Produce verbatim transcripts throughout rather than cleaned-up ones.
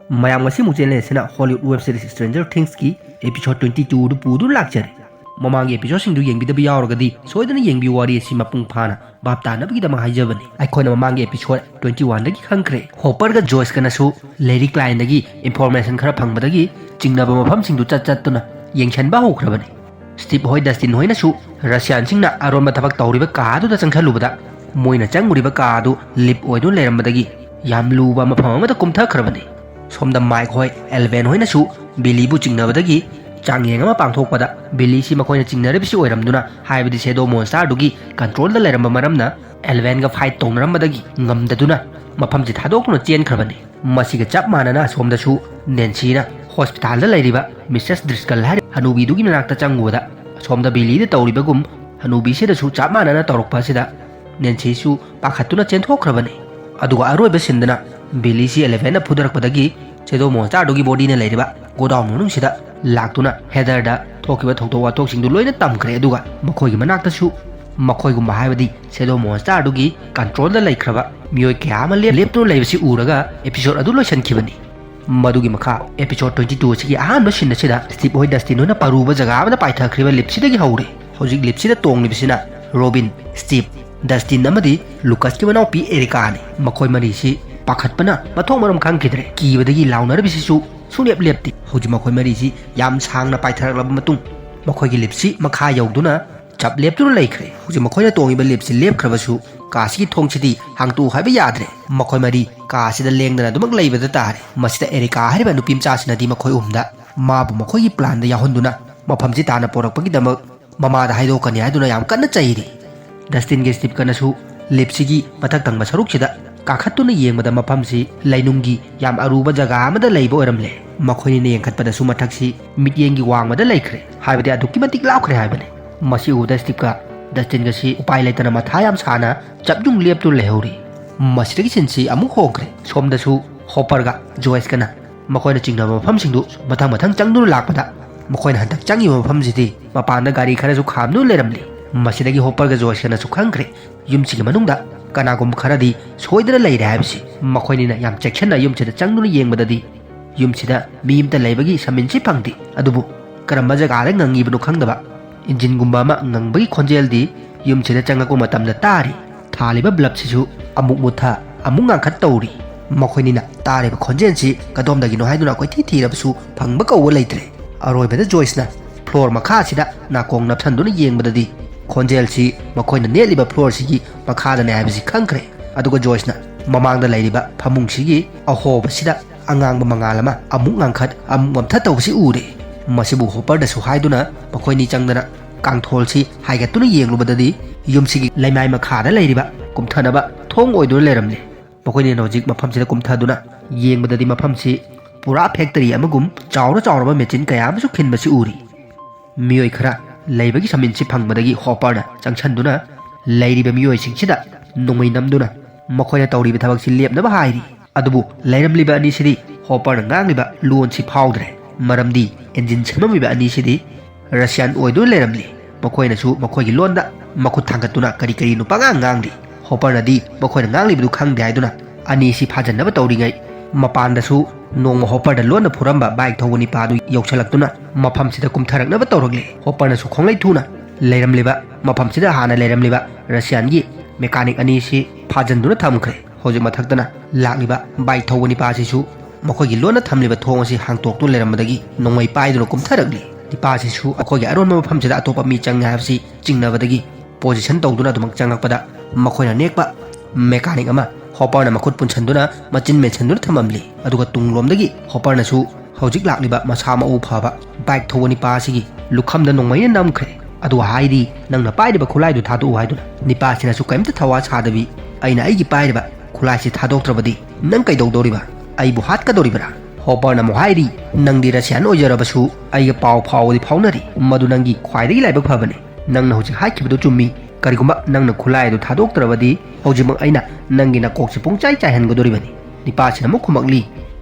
ꯃꯌꯥꯝ, ꯉꯁꯤꯃꯨꯛ ꯆꯦꯟꯅꯔꯤꯁꯤꯅ Hollywood web series Stranger Thingsꯀꯤ episode twenty twoꯗꯨ ꯄꯨꯗꯨꯅ ꯂꯥꯛꯆꯔꯤ꯫ ꯃꯃꯥꯡꯒꯤ episodeꯁꯤꯡꯗꯨ ꯌꯦꯡꯕꯤꯗꯕ ꯌꯥꯎꯔꯒꯗꯤ ꯁꯣꯏꯗꯅ ꯌꯦꯡꯕꯤꯌꯨ, ꯋꯥꯔꯤ ꯑꯁꯤ ꯃꯄꯨꯡ ꯐꯥꯅ ꯚꯥꯞ ꯇꯥꯅꯕꯒꯤꯗꯃꯛ ꯍꯥꯏꯖꯕꯅꯤ꯫ ꯑꯩꯈꯣꯏꯅ ꯃꯃꯥꯡꯒꯤ episode twenty oneꯗꯒꯤ ꯈꯪꯈ꯭ꯔꯦ, Hopperꯒ Joyceꯀꯅꯁꯨ ꯂꯦꯔꯤ Kleinꯗꯒꯤ information ꯈꯔ ꯐꯪꯕꯗꯒꯤ ꯆꯤꯡꯅꯕ ꯃꯐꯝꯁꯤꯡꯗꯨ ꯆꯠ ꯆꯠꯇꯨꯅ ꯌꯦꯡꯁꯤꯟꯕ ꯍꯧꯈ꯭ꯔꯕꯅꯤ꯫ Steve ꯍꯣꯏ Dustin ꯍꯣꯏꯅꯁꯨ Russianꯁꯤꯡꯅ ꯑꯔꯣꯟꯕ ꯊꯕꯛ ꯇꯧꯔꯤꯕ ꯀꯥ ꯑꯗꯨꯗ ꯆꯪꯁꯜꯂꯨꯕꯗ ꯃꯣꯏꯅ ꯆꯪꯉꯨꯔꯤꯕ ꯀꯥ ꯑꯗꯨ leak ꯑꯣꯏꯗꯨꯅ ꯂꯩꯔꯝꯕꯗꯒꯤ ꯌꯥꯝ ꯂꯨꯕ ꯃꯐꯝ ꯑꯃꯗ ꯀꯨꯝꯊꯈ꯭ꯔꯕꯅꯤ꯫ ꯁꯣꯝꯗ Mike ꯍꯣꯏ Eleven ꯍꯣꯏꯅꯁꯨ Billyꯕꯨ ꯆꯤꯡꯅꯕꯗꯒꯤ ꯆꯥꯡꯌꯦꯡ ꯑꯃ ꯄꯥꯡꯊꯣꯛꯄꯗ Billyꯁꯤ ꯃꯈꯣꯏꯅ ꯆꯤꯡꯅꯔꯤꯕꯁꯤ ꯑꯣꯏꯔꯝꯗꯨꯅ, ꯍꯥꯏꯕꯗꯤ Shadow Monsterꯗꯨꯒꯤ controlꯗ ꯂꯩꯔꯝꯕ ꯃꯔꯝꯅ Elevenꯒ fight ꯇꯧꯅꯔꯝꯕꯗꯒꯤ ꯉꯝꯗꯗꯨꯅ ꯃꯐꯝꯁꯤ ꯊꯥꯗꯣꯛꯇꯨꯅ ꯆꯦꯟꯈ꯭ꯔꯕꯅꯤ꯫ ꯃꯁꯤꯒ ꯆꯞ ꯃꯥꯟꯅꯅ ꯑꯁꯣꯝꯗꯁꯨ Nancyꯅ hospitalꯗ ꯂꯩꯔꯤꯕ Missus Driscoll ꯍꯥꯏꯔꯤꯕ ꯍꯅꯨꯕꯤꯗꯨꯒꯤ ꯃꯅꯥꯛꯇ ꯆꯪꯉꯨꯕꯗ ꯑꯁꯣꯝꯗ Billyꯗ ꯇꯧꯔꯤꯕꯒꯨꯝ ꯍꯅꯨꯕꯤꯁꯤꯗꯁꯨ ꯆꯞ ꯃꯥꯟꯅꯅ ꯇꯧꯔꯛꯄ ꯑꯁꯤꯗ Nancyꯁꯨ ꯄꯥꯈꯠꯇꯨꯅ ꯆꯦꯟꯊꯣꯛꯈ꯭ꯔꯕꯅꯤ꯫ ꯑꯗꯨꯒ ꯑꯔꯣꯏꯕ sceneꯗꯅ Billyꯁꯤ Elevenꯅ ꯐꯨꯗꯔꯛꯄꯗꯒꯤ Shadow Monsterꯗꯨꯒꯤ bodyꯅ ꯂꯩꯔꯤꯕ godown ꯃꯅꯨꯡꯁꯤꯗ ꯂꯥꯛꯇꯨꯅ Heatherꯗ ꯊꯣꯛꯈꯤꯕ ꯊꯧꯗꯣꯛ ꯋꯥꯊꯣꯛꯁꯤꯡꯗꯨ ꯂꯣꯏꯅ ꯇꯝꯈ꯭ꯔꯦ꯫ ꯑꯗꯨꯒ ꯃꯈꯣꯏꯒꯤ ꯃꯅꯥꯛꯇꯁꯨ ꯃꯈꯣꯏꯒꯨꯝꯕ, ꯍꯥꯏꯕꯗꯤ Shadow Monsterꯗꯨꯒꯤ controlꯗ ꯂꯩꯈ꯭ꯔꯕ ꯃꯤꯑꯣꯏ ꯀꯌꯥ ꯑꯃ ꯂꯦꯞ-, ꯂꯦꯞꯇꯨꯅ ꯂꯩꯕꯁꯤ ꯎꯔꯒ episode ꯑꯗꯨ ꯂꯣꯏꯁꯤꯟꯈꯤꯕꯅꯤ꯫ ꯃꯗꯨꯒꯤ ꯃꯈꯥ episode twenty two ꯑꯁꯤꯒꯤ ꯑꯍꯥꯟꯕ scene ꯑꯁꯤꯗ Steve ꯍꯣꯏ Dustin ꯍꯣꯏꯅ ꯄꯥꯔꯨꯕ ꯖꯒꯥ ꯑꯃꯗ ꯄꯥꯏꯊꯈ꯭ꯔꯤꯕ liftꯁꯤꯗꯒꯤ ꯍꯧꯔꯦ꯫ ꯍꯧꯖꯤꯛ liftꯁꯤꯗ ꯇꯣꯡꯂꯤꯕꯁꯤꯅ Robin, Steve, Dustin ꯑꯃꯗꯤ Lucasꯀꯤ ꯃꯅꯥꯎꯄꯤ Ericaꯅꯤ꯫ ꯃꯈꯣꯏ ꯃꯔꯤꯁꯤ ꯄꯥꯈꯠꯄꯅ ꯃꯊꯣꯡ ꯃꯔꯝ ꯈꯪꯈꯤꯗ꯭ꯔꯦ꯫ ꯀꯤꯕꯗꯒꯤ ꯂꯥꯎꯅꯔꯤꯕꯁꯤꯁꯨ ꯁꯨꯡꯂꯦꯞ ꯂꯦꯞꯇꯦ꯫ ꯍꯧꯖꯤꯛ ꯃꯈꯣꯏ ꯃꯔꯤꯁꯤ ꯌꯥꯝ ꯁꯥꯡꯅ ꯄꯥꯏꯊꯔꯛꯂꯕ ꯃꯇꯨꯡ ꯃꯈꯣꯏꯒꯤ liftꯁꯤ ꯃꯈꯥ ꯌꯧꯗꯨꯅ ꯆꯞ ꯂꯦꯞꯇꯨꯅ ꯂꯩꯈ꯭ꯔꯦ꯫ ꯍꯧꯖꯤꯛ ꯃꯈꯣꯏꯅ ꯇꯣꯡꯉꯤꯕ liftꯁꯤ ꯂꯦꯞꯈ꯭ꯔꯕꯁꯨ ꯀꯥꯁꯤꯒꯤ ꯊꯣꯡꯁꯤꯗꯤ ꯍꯥꯡꯇꯣꯛꯎ ꯍꯥꯏꯕ ꯌꯥꯗ꯭ꯔꯦ꯫ ꯃꯈꯣꯏ ꯃꯔꯤ ꯀꯥꯁꯤꯗ ꯂꯦꯡꯗꯅ ꯑꯗꯨꯃꯛ ꯂꯩꯕꯗ ꯇꯥꯔꯦ꯫ ꯃꯁꯤꯗ Erica ꯍꯥꯏꯔꯤꯕ ꯅꯨꯄꯤ ꯃꯆꯥꯁꯤꯅꯗꯤ ꯃꯈꯣꯏ ꯑꯍꯨꯝꯗ ꯃꯥꯕꯨ ꯃꯈꯣꯏꯒꯤ planꯗ ꯌꯥꯎꯍꯟꯗꯨꯅ ꯃꯐꯝꯁꯤ ꯇꯥꯟꯅ ꯄꯣꯔꯛꯄꯒꯤꯗꯃꯛ ꯃꯃꯥꯗ ꯍꯥꯏꯗꯣꯛꯀꯅꯤ ꯍꯥꯏꯗꯨꯅ ꯌꯥꯝ ꯀꯟꯅ ꯆꯩꯔꯤ꯫ Dustinꯒ Steveꯀꯅꯁꯨ liftꯁꯤꯒꯤ ꯃꯊꯛ ꯊꯪꯕ ꯁꯔꯨꯛꯁꯤꯗ ꯀꯥꯈꯠꯇꯨꯅ ꯌꯦꯡꯕꯗ ꯃꯐꯝꯁꯤ ꯂꯩꯅꯨꯡꯒꯤ ꯌꯥꯝ ꯑꯔꯨꯕ ꯖꯒꯥ ꯑꯃꯗ ꯂꯩꯕ ꯑꯣꯏꯔꯝꯂꯦ꯫ ꯃꯈꯣꯏꯅꯤꯅ ꯌꯦꯡꯈꯠꯄꯗꯁꯨ ꯃꯊꯛꯁꯤ ꯃꯤꯠꯌꯦꯡꯒꯤ ꯋꯥꯡꯃꯗ ꯂꯩꯈ꯭ꯔꯦ, ꯍꯥꯏꯕꯗꯤ ꯑꯗꯨꯛꯀꯤ ꯃꯇꯤꯛ ꯂꯥꯞꯈ꯭ꯔꯦ ꯍꯥꯏꯕꯅꯤ꯫ ꯃꯁꯤ ꯎꯕꯗ Steveꯀ Dustinꯒꯁꯤ ꯎꯄꯥꯏ ꯂꯩꯇꯅ ꯃꯊꯥ ꯌꯥꯝ ꯁꯥꯅ ꯆꯞ ꯌꯨꯡ ꯂꯦꯞꯇꯨꯅ ꯂꯩꯍꯧꯔꯤ꯫ ꯃꯁꯤꯗꯒꯤ sceneꯁꯤ ꯑꯃꯨꯛ ꯍꯣꯡꯈ꯭ꯔꯦ꯫ ꯁꯣꯝꯗꯁꯨ Hopperꯒ Joyceꯀꯅ ꯃꯈꯣꯏꯅ ꯆꯤꯡꯅꯕ ꯃꯐꯝꯁꯤꯡꯗꯨ ꯃꯊꯪ ꯃꯊꯪ ꯆꯪꯗꯨꯅ ꯂꯥꯛꯄꯗ, ꯃꯈꯣꯏꯅ ꯍꯟꯗꯛ ꯆꯪꯉꯤꯕ ꯃꯐꯝꯁꯤꯗꯤ ꯃꯄꯥꯟꯗ ꯒꯥꯔꯤ ꯈꯔꯁꯨ ꯈꯥꯝꯗꯨꯅ ꯂꯩꯔꯝꯂꯤ꯫ ꯃꯁꯤꯗꯒꯤ Hopperꯒ Joyceꯀꯅꯁꯨ ꯈꯪꯈ꯭ꯔꯦ, ꯌꯨꯝꯁꯤꯒꯤ ꯃꯅꯨꯡꯗ ꯀꯅꯥꯒꯨꯝꯕ ꯈꯔꯗꯤ ꯁꯣꯏꯗꯅ ꯂꯩꯔꯦ ꯍꯥꯏꯕꯁꯤ꯫ ꯃꯈꯣꯏꯅꯤꯅ ꯌꯥꯝ ꯆꯦꯛꯁꯤꯟꯅ ꯌꯨꯝꯁꯤꯗ ꯆꯪꯗꯨꯅ ꯌꯦꯡꯕꯗꯗꯤ, ꯌꯨꯝꯁꯤꯗ ꯃꯤ ꯑꯃꯇ ꯂꯩꯕꯒꯤ ꯁꯃꯤꯟꯁꯤ ꯐꯪꯗꯦ꯫ ꯑꯗꯨꯕꯨ ꯀꯔꯝꯕ ꯖꯒꯥꯗ ꯉꯪꯉꯤꯕꯅꯣ ꯈꯪꯗꯕ ꯏꯟꯖꯤꯟꯒꯨꯝꯕ ꯑꯃ ꯉꯪꯕꯒꯤ ꯈꯣꯟꯖꯦꯜꯗꯤ ꯌꯨꯝꯁꯤꯗ ꯆꯪꯂꯛꯄ ꯃꯇꯝꯗ ꯇꯥꯔꯤ꯫ ꯊꯥꯜꯂꯤꯕ ꯕ꯭ꯂꯕꯁꯤꯁꯨ ꯑꯃꯨꯛ ꯃꯨꯠꯊ ꯑꯃꯨꯛ ꯉꯥꯡꯈꯠ ꯇꯧꯔꯤ꯫ ꯃꯈꯣꯏꯅꯤꯅ ꯇꯥꯔꯤꯕ ꯈꯣꯟꯖꯦꯜꯁꯤ ꯀꯗꯣꯝꯗꯒꯤꯅꯣ ꯍꯥꯏꯗꯨꯅ ꯀꯣꯏꯊꯤ ꯊꯤꯔꯕꯁꯨ ꯐꯪꯕ ꯀꯧꯕ ꯂꯩꯇ꯭ꯔꯦ꯫ ꯑꯔꯣꯏꯕꯗ ꯖꯣꯏꯁꯅ ꯐ꯭ꯂꯣꯔ ꯃꯈꯥꯁꯤꯗ ꯅꯥꯀꯣꯡ ꯅꯞꯁꯟꯗꯨꯅ ꯌꯦꯡꯕꯗꯗꯤ ꯈꯣꯟꯖꯦꯜꯁꯤ ꯃꯈꯣꯏꯅ ꯅꯦꯠꯂꯤꯕ ꯐ꯭ꯂꯣꯔꯁꯤꯒꯤ ꯃꯈꯥꯗꯅꯦ ꯍꯥꯏꯕꯁꯤ ꯈꯪꯈ꯭ꯔꯦ꯫ ꯑꯗꯨꯒ ꯖꯣꯏꯁꯅ ꯃꯃꯥꯡꯗ ꯂꯩꯔꯤꯕ ꯐꯃꯨꯡꯁꯤꯒꯤ ꯑꯍꯣꯕꯁꯤꯗ ꯑꯉꯥꯡꯕ ꯃꯉꯥꯜ ꯑꯃ ꯑꯃꯨꯛ ꯉꯥꯡꯈꯠ ꯑꯃꯨꯛ ꯃꯝꯊ ꯇꯧꯕꯁꯤ ꯎꯔꯦ꯫ ꯃꯁꯤꯕꯨ ꯍꯣꯄꯔꯗꯁꯨ ꯍꯥꯏꯗꯨꯅ ꯃꯈꯣꯏꯅꯤ ꯆꯪꯗꯅ ꯀꯥꯡꯊꯣꯜꯁꯤ ꯍꯥꯏꯒꯠꯇꯨꯅ ꯌꯦꯡꯂꯨꯕꯗꯗꯤ ꯌꯨꯝꯁꯤꯒꯤ ꯂꯩꯃꯥꯏ ꯃꯈꯥꯗ ꯂꯩꯔꯤꯕ ꯀꯨꯝꯊꯅꯕ ꯊꯣꯡ ꯑꯣꯏꯗꯨꯅ ꯂꯩꯔꯝꯂꯦ꯫ ꯃꯈꯣꯏꯅꯤꯅ ꯍꯧꯖꯤꯛ ꯃꯐꯝꯁꯤꯗ ꯀꯨꯝꯊꯗꯨꯅ ꯌꯦꯡꯕꯗꯗꯤ ꯃꯐꯝꯁꯤ ꯄꯨꯔꯥ ꯐꯦꯛꯇꯔꯤ ꯑꯃꯒꯨꯝ ꯆꯥꯎꯔ ꯆꯥꯎꯔꯕ ꯃꯦꯆꯤꯟ ꯀꯌꯥ ꯑꯃꯁꯨ ꯈꯤꯟꯕꯁꯤ ꯎꯔꯤ꯫ ꯃꯤꯑꯣꯏ ꯈꯔ ꯂꯩꯕꯒꯤ ꯁꯃꯤꯟꯁꯤ ꯐꯪꯕꯗꯒꯤ ꯍꯣꯄꯔꯅ ꯆꯪꯁꯟꯗꯨꯅ ꯂꯩꯔꯤꯕ ꯃꯤꯑꯣꯏꯁꯤꯡꯁꯤꯗ ꯅꯣꯡꯃꯩ ꯅꯝꯗꯨꯅ ꯃꯈꯣꯏꯅ ꯇꯧꯔꯤꯕ ꯊꯕꯛꯁꯤ ꯂꯦꯞꯅꯕ ꯍꯥꯏꯔꯤ꯫ ꯑꯗꯨꯕꯨ ꯂꯩꯔꯝꯂꯤꯕ ꯑꯅꯤꯁꯤꯗꯤ ꯍꯣꯄꯔꯅ ꯉꯥꯡꯂꯤꯕ ꯂꯣꯟꯁꯤ ꯐꯥꯎꯗ꯭ꯔꯦ꯫ ꯃꯔꯝꯗꯤ ꯏꯟꯖꯤꯟ ꯁꯦꯝꯃꯝꯃꯤꯕ ꯑꯅꯤꯁꯤꯗꯤ ꯔꯁꯤꯌꯥꯟ ꯑꯣꯏꯗꯨꯅ ꯂꯩꯔꯝꯂꯤ꯫ ꯃꯈꯣꯏꯅꯁꯨ ꯃꯈꯣꯏꯒꯤ ꯂꯣꯟꯗ ꯃꯈꯨꯠ ꯊꯥꯡꯒꯠꯇꯨꯅ ꯀꯔꯤ ꯀꯔꯤꯅꯣ ꯄꯉꯥꯡ ꯉꯥꯡꯂꯤ꯫ ꯍꯣꯄꯔꯅꯗꯤ ꯃꯈꯣꯏꯅ ꯉꯥꯡꯂꯤꯕꯗꯨ ꯈꯪꯗꯦ ꯍꯥꯏꯗꯨꯅ ꯑꯅꯤꯁꯤ ꯐꯥꯖꯟꯅꯕ ꯇꯧꯔꯤꯉꯩ ꯃꯄꯥꯟꯗꯁꯨ ꯅꯣꯡꯃ ꯍꯣꯄꯔꯗ ꯂꯣꯟꯅ ꯐꯨꯔꯝꯕ ꯕꯥꯏꯛ ꯊꯧꯕ ꯅꯤꯄꯥ ꯑꯗꯨ ꯌꯧꯁꯤꯜꯂꯛꯇꯨꯅ ꯃꯐꯝꯁꯤꯗ ꯀꯨꯝꯊꯔꯛꯅꯕ ꯇꯧꯔꯛꯂꯦ꯫ ꯍꯣꯄꯔꯅꯁꯨ ꯈꯣꯡꯂꯩ ꯊꯨꯅ ꯂꯩꯔꯝꯂꯤꯕ ꯃꯐꯝꯁꯤꯗ ꯍꯥꯟꯅ ꯂꯩꯔꯝꯂꯤꯕ ꯔꯁꯤꯌꯥꯟꯒꯤ ꯃꯦꯀꯥꯅꯤꯛ ꯑꯅꯤꯁꯤ ꯐꯥꯖꯟꯗꯨꯅ ꯊꯝꯈ꯭ꯔꯦ꯫ ꯍꯧꯖꯤꯛ ꯃꯊꯛꯇꯅ ꯂꯥꯛꯂꯤꯕ ꯕꯥꯏꯛ ꯊꯧꯕ ꯅꯤꯄꯥꯁꯤꯁꯨ ꯃꯈꯣꯏꯒꯤ ꯂꯣꯟꯅ ꯊꯝꯂꯤꯕ ꯊꯣꯡ ꯑꯁꯤ ꯍꯥꯡꯇꯣꯛꯇꯨꯅ ꯂꯩꯔꯝꯕꯗꯒꯤ ꯅꯣꯡꯃꯩ ꯄꯥꯏꯗꯨꯅ ꯀꯨꯝꯊꯔꯛꯂꯤ꯫ ꯅꯤꯄꯥꯁꯤꯁꯨ ꯑꯩꯈꯣꯏꯒꯤ ꯑꯔꯣꯟꯕ ꯃꯐꯝꯁꯤꯗ ꯑꯇꯣꯞꯄ ꯃꯤ ꯆꯪꯉꯦ ꯍꯥꯏꯕꯁꯤ ꯆꯤꯡꯅꯕꯗꯒꯤ ꯄꯣꯖꯤꯁꯟ ꯇꯧꯗꯨꯅ ꯑꯗꯨꯃꯛ ꯆꯪꯂꯛꯄꯗ ꯃꯈꯣꯏꯅ ꯅꯦꯛꯄ ꯃꯦꯀꯥꯅꯤꯛ ꯑꯃ ꯍꯣꯄꯔꯅ ꯃꯈꯨꯠ ꯄꯨꯟꯁꯟꯗꯨꯅ ꯃꯆꯤꯟ ꯃꯦꯟꯁꯟꯗꯨꯅ ꯊꯝꯃꯝꯂꯤ꯫ ꯑꯗꯨꯒ ꯇꯨꯡꯂꯣꯝꯗꯒꯤ ꯍꯣꯄꯔꯅꯁꯨ ꯍꯧꯖꯤꯛ ꯂꯥꯛꯂꯤꯕ ꯃꯁꯥ ꯃꯎ ꯐꯕ ꯕꯥꯏꯛ ꯊꯧꯕ ꯅꯤꯄꯥ ꯑꯁꯤꯒꯤ ꯂꯨꯈꯝꯗ ꯅꯣꯡꯃꯩꯅ ꯅꯝꯈ꯭ꯔꯦ꯫ ꯑꯗꯨꯒ ꯍꯥꯏꯔꯤ, "ꯅꯪꯅ ꯄꯥꯏꯔꯤꯕ ꯈꯨꯠꯂꯥꯏꯗꯨ ꯊꯥꯗꯣꯛꯎ" ꯍꯥꯏꯗꯨꯅ꯫ ꯅꯤꯄꯥꯁꯤꯅꯁꯨ ꯀꯔꯤꯝꯇ ꯊꯋꯥ ꯁꯥꯗꯕꯤ, "ꯑꯩꯅ ꯑꯩꯒꯤ ꯄꯥꯏꯔꯤꯕ ꯈꯨꯠꯂꯥꯏꯁꯤ ꯊꯥꯗꯣꯛꯇ꯭ꯔꯕꯗꯤ ꯅꯪ ꯀꯩꯗꯧꯗꯧꯔꯤꯕ? ꯑꯩꯕꯨ ꯍꯥꯠꯀꯗꯧꯔꯤꯕ꯭ꯔꯥ?" ꯍꯣꯄꯔꯅ ꯑꯃꯨꯛ ꯍꯥꯏꯔꯤ, "ꯅꯪꯗꯤ ꯔꯁꯤꯌꯥꯟ ꯑꯣꯏꯖꯔꯕꯁꯨ ꯑꯩꯒ ꯄꯥꯎ ꯐꯥꯎꯕꯗꯤ ꯐꯥꯎꯅꯔꯤ꯫ ꯃꯗꯨ ꯅꯪꯒꯤ ꯈ꯭ꯋꯥꯏꯗꯒꯤ ꯂꯥꯏꯕꯛ ꯐꯕꯅꯤ꯫ ꯅꯪꯅ ꯍꯧꯖꯤꯛ ꯍꯥꯏꯈꯤꯕꯗꯨ ꯆꯨꯝꯃꯤ꯫ ꯀꯔꯤꯒꯨꯝꯕ ꯅꯪꯅ ꯈꯨꯠꯂꯥꯏ ꯑꯗꯨ ꯊꯥꯗꯣꯛꯇ꯭ꯔꯕꯗꯤ ꯍꯧꯖꯤꯛꯃꯛ ꯑꯩꯅ ꯅꯪꯒꯤ ꯅꯀꯣꯛꯁꯤ ꯄꯨꯡꯆꯥꯏ ꯆꯥꯏꯍꯟꯒꯗꯧꯔꯤꯕꯅꯤ꯫" ꯅꯤꯄꯥꯁꯤꯅ ꯑꯃꯨꯛ ꯈꯨꯝꯃꯛꯂꯤ,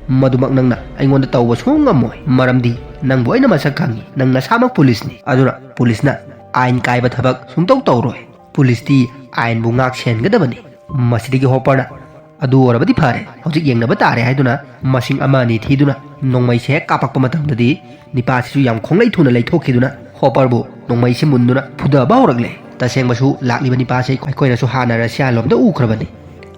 "ꯃꯗꯨꯃꯛ ꯅꯪꯅ ꯑꯩꯉꯣꯟꯗ ꯇꯧꯕ ꯁꯨꯡꯉꯝ ꯉꯝꯃꯣꯏ꯫ ꯃꯔꯝꯗꯤ ꯅꯪꯕꯨ ꯑꯩꯅ ꯃꯁꯛ ꯈꯪꯉꯤ꯫ ꯅꯪ ꯅꯁꯥꯃꯛ ꯄꯨꯂꯤꯁꯅꯤ꯫ ꯑꯗꯨꯅ ꯄꯨꯂꯤꯁꯅ ꯑꯥꯏꯟ ꯀꯥꯏꯕ ꯊꯕꯛ ꯁꯨꯡꯇꯧ ꯇꯧꯔꯣꯏ꯫ ꯄꯨꯂꯤꯁꯇꯤ ꯑꯥꯏꯟꯕꯨ ꯉꯥꯛ ꯁꯦꯟꯒꯗꯕꯅꯤ꯫" ꯃꯁꯤꯗꯒꯤ ꯍꯣꯄꯔꯅ "ꯑꯗꯨ ꯑꯣꯏꯔꯕꯗꯤ ꯐꯔꯦ, ꯍꯧꯖꯤꯛ ꯌꯦꯡꯅꯕ ꯇꯥꯔꯦ" ꯍꯥꯏꯗꯨꯅ ꯃꯁꯤꯡ ꯑꯃ ꯑꯅꯤ ꯊꯤꯗꯨꯅ ꯅꯣꯡꯃꯩꯁꯦ ꯍꯦꯛ ꯀꯥꯞꯄꯛꯄ ꯃꯇꯝꯗꯗꯤ, ꯅꯤꯄꯥꯁꯤꯁꯨ ꯌꯥꯝ ꯈꯣꯡꯂꯩ ꯊꯨꯅ ꯂꯩꯊꯣꯛꯈꯤꯗꯨꯅ ꯍꯣꯄꯔꯕꯨ ꯅꯣꯡꯃꯩꯁꯤ ꯃꯨꯟꯗꯨꯅ ꯐꯨꯗꯕ ꯍꯧꯔꯛꯂꯦ꯫ ꯇꯁꯦꯡꯕꯁꯨ ꯂꯥꯛꯂꯤꯕ ꯅꯤꯄꯥꯁꯤ ꯑꯩꯈꯣꯏꯅꯁꯨ ꯍꯥꯟꯅ ꯔꯁꯤꯌꯥ ꯂꯣꯝꯗ ꯎꯈ꯭ꯔꯕꯅꯤ꯫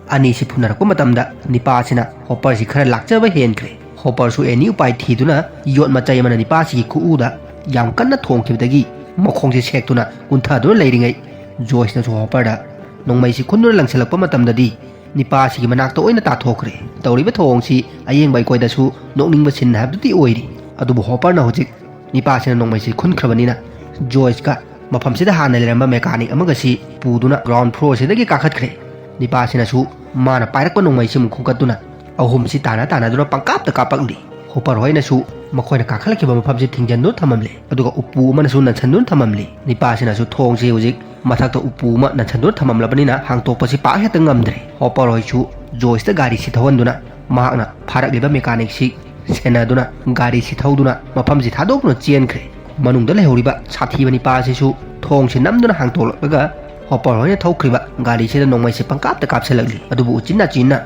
ꯑꯅꯤꯁꯤ ꯐꯨꯅꯔꯛꯄ ꯃꯇꯝꯗ ꯅꯤꯄꯥꯁꯤꯅ ꯍꯣꯄꯔꯁꯤ ꯈꯔ ꯂꯥꯛꯆꯕ ꯍꯦꯟꯈ꯭ꯔꯦ꯫ ꯍꯣꯄꯔꯁꯨ ꯑꯦꯅꯤ ꯎꯄꯥꯏ ꯊꯤꯗꯨꯅ ꯌꯣꯠ ꯃꯆꯩ ꯑꯃꯅ ꯅꯤꯄꯥꯁꯤꯒꯤ ꯈꯨꯎꯗ ꯌꯥꯝ ꯀꯟꯅ ꯊꯣꯡꯈꯤꯕꯗꯒꯤ ꯃꯈꯣꯡꯁꯤ ꯁꯦꯛꯇꯨꯅ ꯀꯨꯟꯊꯗꯨꯅ ꯂꯩꯔꯤꯉꯩ, ꯖꯣꯏꯁꯅꯁꯨ ꯍꯣꯄꯔꯗ ꯅꯣꯡꯃꯩꯁꯤ ꯈꯨꯟꯗꯨꯅ ꯂꯪꯁꯤꯜꯂꯛꯄ ꯃꯇꯝꯗꯗꯤ, ꯅꯤꯄꯥꯁꯤꯒꯤ ꯃꯅꯥꯛꯇ ꯑꯣꯏꯅ ꯇꯥꯊꯣꯛꯈ꯭ꯔꯦ꯫ ꯇꯧꯔꯤꯕ ꯊꯧꯑꯣꯡꯁꯤ ꯑꯌꯦꯡꯕ ꯑꯩꯈꯣꯏꯗꯁꯨ ꯅꯣꯛꯅꯤꯡꯕ ꯁꯤꯟ ꯍꯥꯏꯕꯗꯨꯗꯤ ꯑꯣꯏꯔꯤ꯫ ꯑꯗꯨꯕꯨ ꯍꯣꯄꯔꯅ ꯍꯧꯖꯤꯛ ꯅꯤꯄꯥꯁꯤꯅ ꯅꯣꯡꯃꯩꯁꯤ ꯈꯨꯟꯈ꯭ꯔꯕꯅꯤꯅ, ꯖꯣꯏꯁꯀ ꯃꯐꯝꯁꯤꯗ ꯍꯥꯟꯅ ꯂꯩꯔꯝꯕ ꯃꯦꯀꯥꯅꯤꯛ ꯑꯃꯒꯁꯤ ꯄꯨꯗꯨꯅ ꯒ꯭ꯔꯥꯎꯟ ꯐ꯭ꯂꯣꯔꯁꯤꯗꯒꯤ ꯀꯥꯈꯠꯈ꯭ꯔꯦ꯫ ꯅꯤꯄꯥꯁꯤꯅꯁꯨ ꯃꯥꯅ ꯄꯥꯏꯔꯛꯄ ꯅꯣꯡꯃꯩꯁꯤ ꯑꯃꯨꯛ ꯈꯨꯟꯒꯠꯇꯨꯅ ꯑꯍꯨꯝꯁꯤ ꯇꯥꯟꯅ ꯇꯥꯟꯅꯗꯨꯅ ꯄꯪꯀꯥꯞꯇ ꯀꯥꯞꯄꯛꯂꯤ꯫ ꯍꯣꯄꯔ ꯍꯣꯏꯅꯁꯨ ꯃꯈꯣꯏꯅ ꯀꯥꯈꯠꯂꯛꯈꯤꯕ ꯃꯐꯝꯁꯤ ꯊꯤꯡꯖꯤꯟꯗꯨꯅ ꯊꯝꯃꯝꯂꯦ, ꯑꯗꯨꯒ ꯎꯄꯨ ꯑꯃꯅꯁꯨ ꯅꯟꯁꯤꯟꯗꯨꯅ ꯊꯝꯃꯝꯂꯦ꯫ ꯅꯤꯄꯥꯁꯤꯅꯁꯨ ꯊꯣꯡꯁꯤ ꯍꯧꯖꯤꯛ ꯃꯊꯛꯇ ꯎꯄꯨ ꯑꯃ ꯅꯟꯁꯤꯟꯗꯨꯅ ꯊꯝꯃꯝꯂꯕꯅꯤꯅ ꯍꯥꯡꯇꯣꯛꯄꯁꯤ ꯄꯥꯛ ꯍꯦꯛꯇ ꯉꯝꯗ꯭ꯔꯦ꯫ ꯍꯣꯄꯔ ꯍꯣꯏꯁꯨ ꯖꯣꯏꯁꯇ ꯒꯥꯔꯤꯁꯤ ꯊꯧꯍꯟꯗꯨꯅ ꯃꯍꯥꯛꯅ ꯐꯥꯔꯛꯂꯤꯕ ꯃꯦꯀꯥꯅꯤꯛꯁꯤ ꯁꯦꯟꯅꯗꯨꯅ ꯒꯥꯔꯤꯁꯤ ꯊꯧꯗꯨꯅ ꯃꯐꯝꯁꯤ ꯊꯥꯗꯣꯛꯇꯨꯅ ꯆꯦꯟꯈ꯭ꯔꯦ꯫ ꯃꯅꯨꯡꯗ ꯂꯩꯍꯧꯔꯤꯕ ꯁꯥꯊꯤꯕ ꯅꯤꯄꯥ ꯑꯁꯤꯁꯨ ꯊꯣꯡꯁꯤ ꯅꯝꯗꯨꯅ ꯍꯥꯡꯇꯣꯛꯂꯛꯂꯒ ꯍꯣꯄꯔ ꯍꯣꯏꯅ ꯊꯧꯈ꯭ꯔꯤꯕ ꯒꯥꯔꯤꯁꯤꯗ ꯅꯣꯡꯃꯩꯁꯤ ꯄꯪꯀꯥꯞꯇ ꯀꯥꯞꯁꯤꯜꯂꯛꯂꯤ꯫ ꯑꯗꯨꯕꯨ ꯎꯆꯤꯟ ꯅꯥꯆꯤꯟꯅ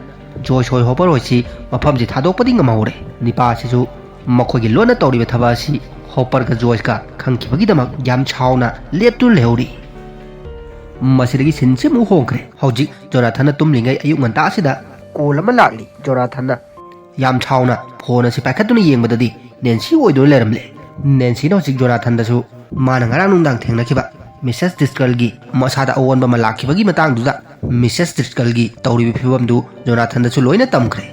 ꯖꯣꯏꯁ ꯍꯣꯏ ꯍꯣꯄꯔ ꯍꯣꯏꯁꯤ ꯃꯐꯝꯁꯤ ꯊꯥꯗꯣꯛꯄꯗꯤ ꯉꯝꯍꯧꯔꯦ꯫ ꯅꯤꯄꯥ ꯑꯁꯤꯁꯨ ꯃꯈꯣꯏꯒꯤ ꯂꯣꯟꯅ ꯇꯧꯔꯤꯕ ꯊꯕꯛ ꯑꯁꯤ ꯍꯣꯄꯔꯒ ꯖꯣꯏꯁꯀ ꯈꯪꯈꯤꯕꯒꯤꯗꯃꯛ ꯌꯥꯝ ꯁꯥꯎꯅ ꯂꯦꯞꯇꯨꯅ ꯂꯩꯍꯧꯔꯤ꯫ ꯃꯁꯤꯗꯒꯤ ꯁꯤꯟꯁꯤ ꯑꯃꯨꯛ ꯍꯣꯡꯈ꯭ꯔꯦ꯫ ꯍꯧꯖꯤꯛ ꯖꯣꯅꯥꯊꯟꯅ ꯇꯨꯝꯂꯤꯉꯩ ꯑꯌꯨꯛ ꯉꯟꯇꯥ ꯑꯁꯤꯗ ꯀꯣꯜ ꯑꯃ ꯂꯥꯛꯂꯤ꯫ ꯖꯣꯅꯥꯊꯟꯅ ꯌꯥꯝ ꯁꯥꯎꯅ ꯐꯣꯟ ꯑꯁꯤ ꯄꯥꯏꯈꯠꯇꯨꯅ ꯌꯦꯡꯕꯗꯗꯤ ꯅꯦꯟꯁꯤ ꯑꯣꯏꯗꯨꯅ ꯂꯩꯔꯝꯂꯦ꯫ ꯅꯦꯟꯁꯤꯅ ꯍꯧꯖꯤꯛ ꯖꯣꯅꯥꯊꯟꯗꯁꯨ ꯃꯥꯅ ꯉꯔꯥꯡ ꯅꯨꯡꯗꯥꯡ ꯊꯦꯡꯅꯈꯤꯕ ꯃꯤꯁꯦꯁ ꯗ꯭ꯔꯤꯁꯀꯜꯒꯤ ꯃꯁꯥꯗ ꯑꯑꯣꯟꯕ ꯑꯃ ꯂꯥꯛꯈꯤꯕꯒꯤ ꯃꯇꯥꯡꯗꯨꯗ, ꯃꯤꯁꯦꯁ ꯗ꯭ꯔꯤꯁꯀꯜꯒꯤ ꯇꯧꯔꯤꯕ ꯐꯤꯕꯝꯗꯨ ꯖꯣꯅꯥꯊꯟꯗꯁꯨ ꯂꯣꯏꯅ ꯇꯝꯈ꯭ꯔꯦ꯫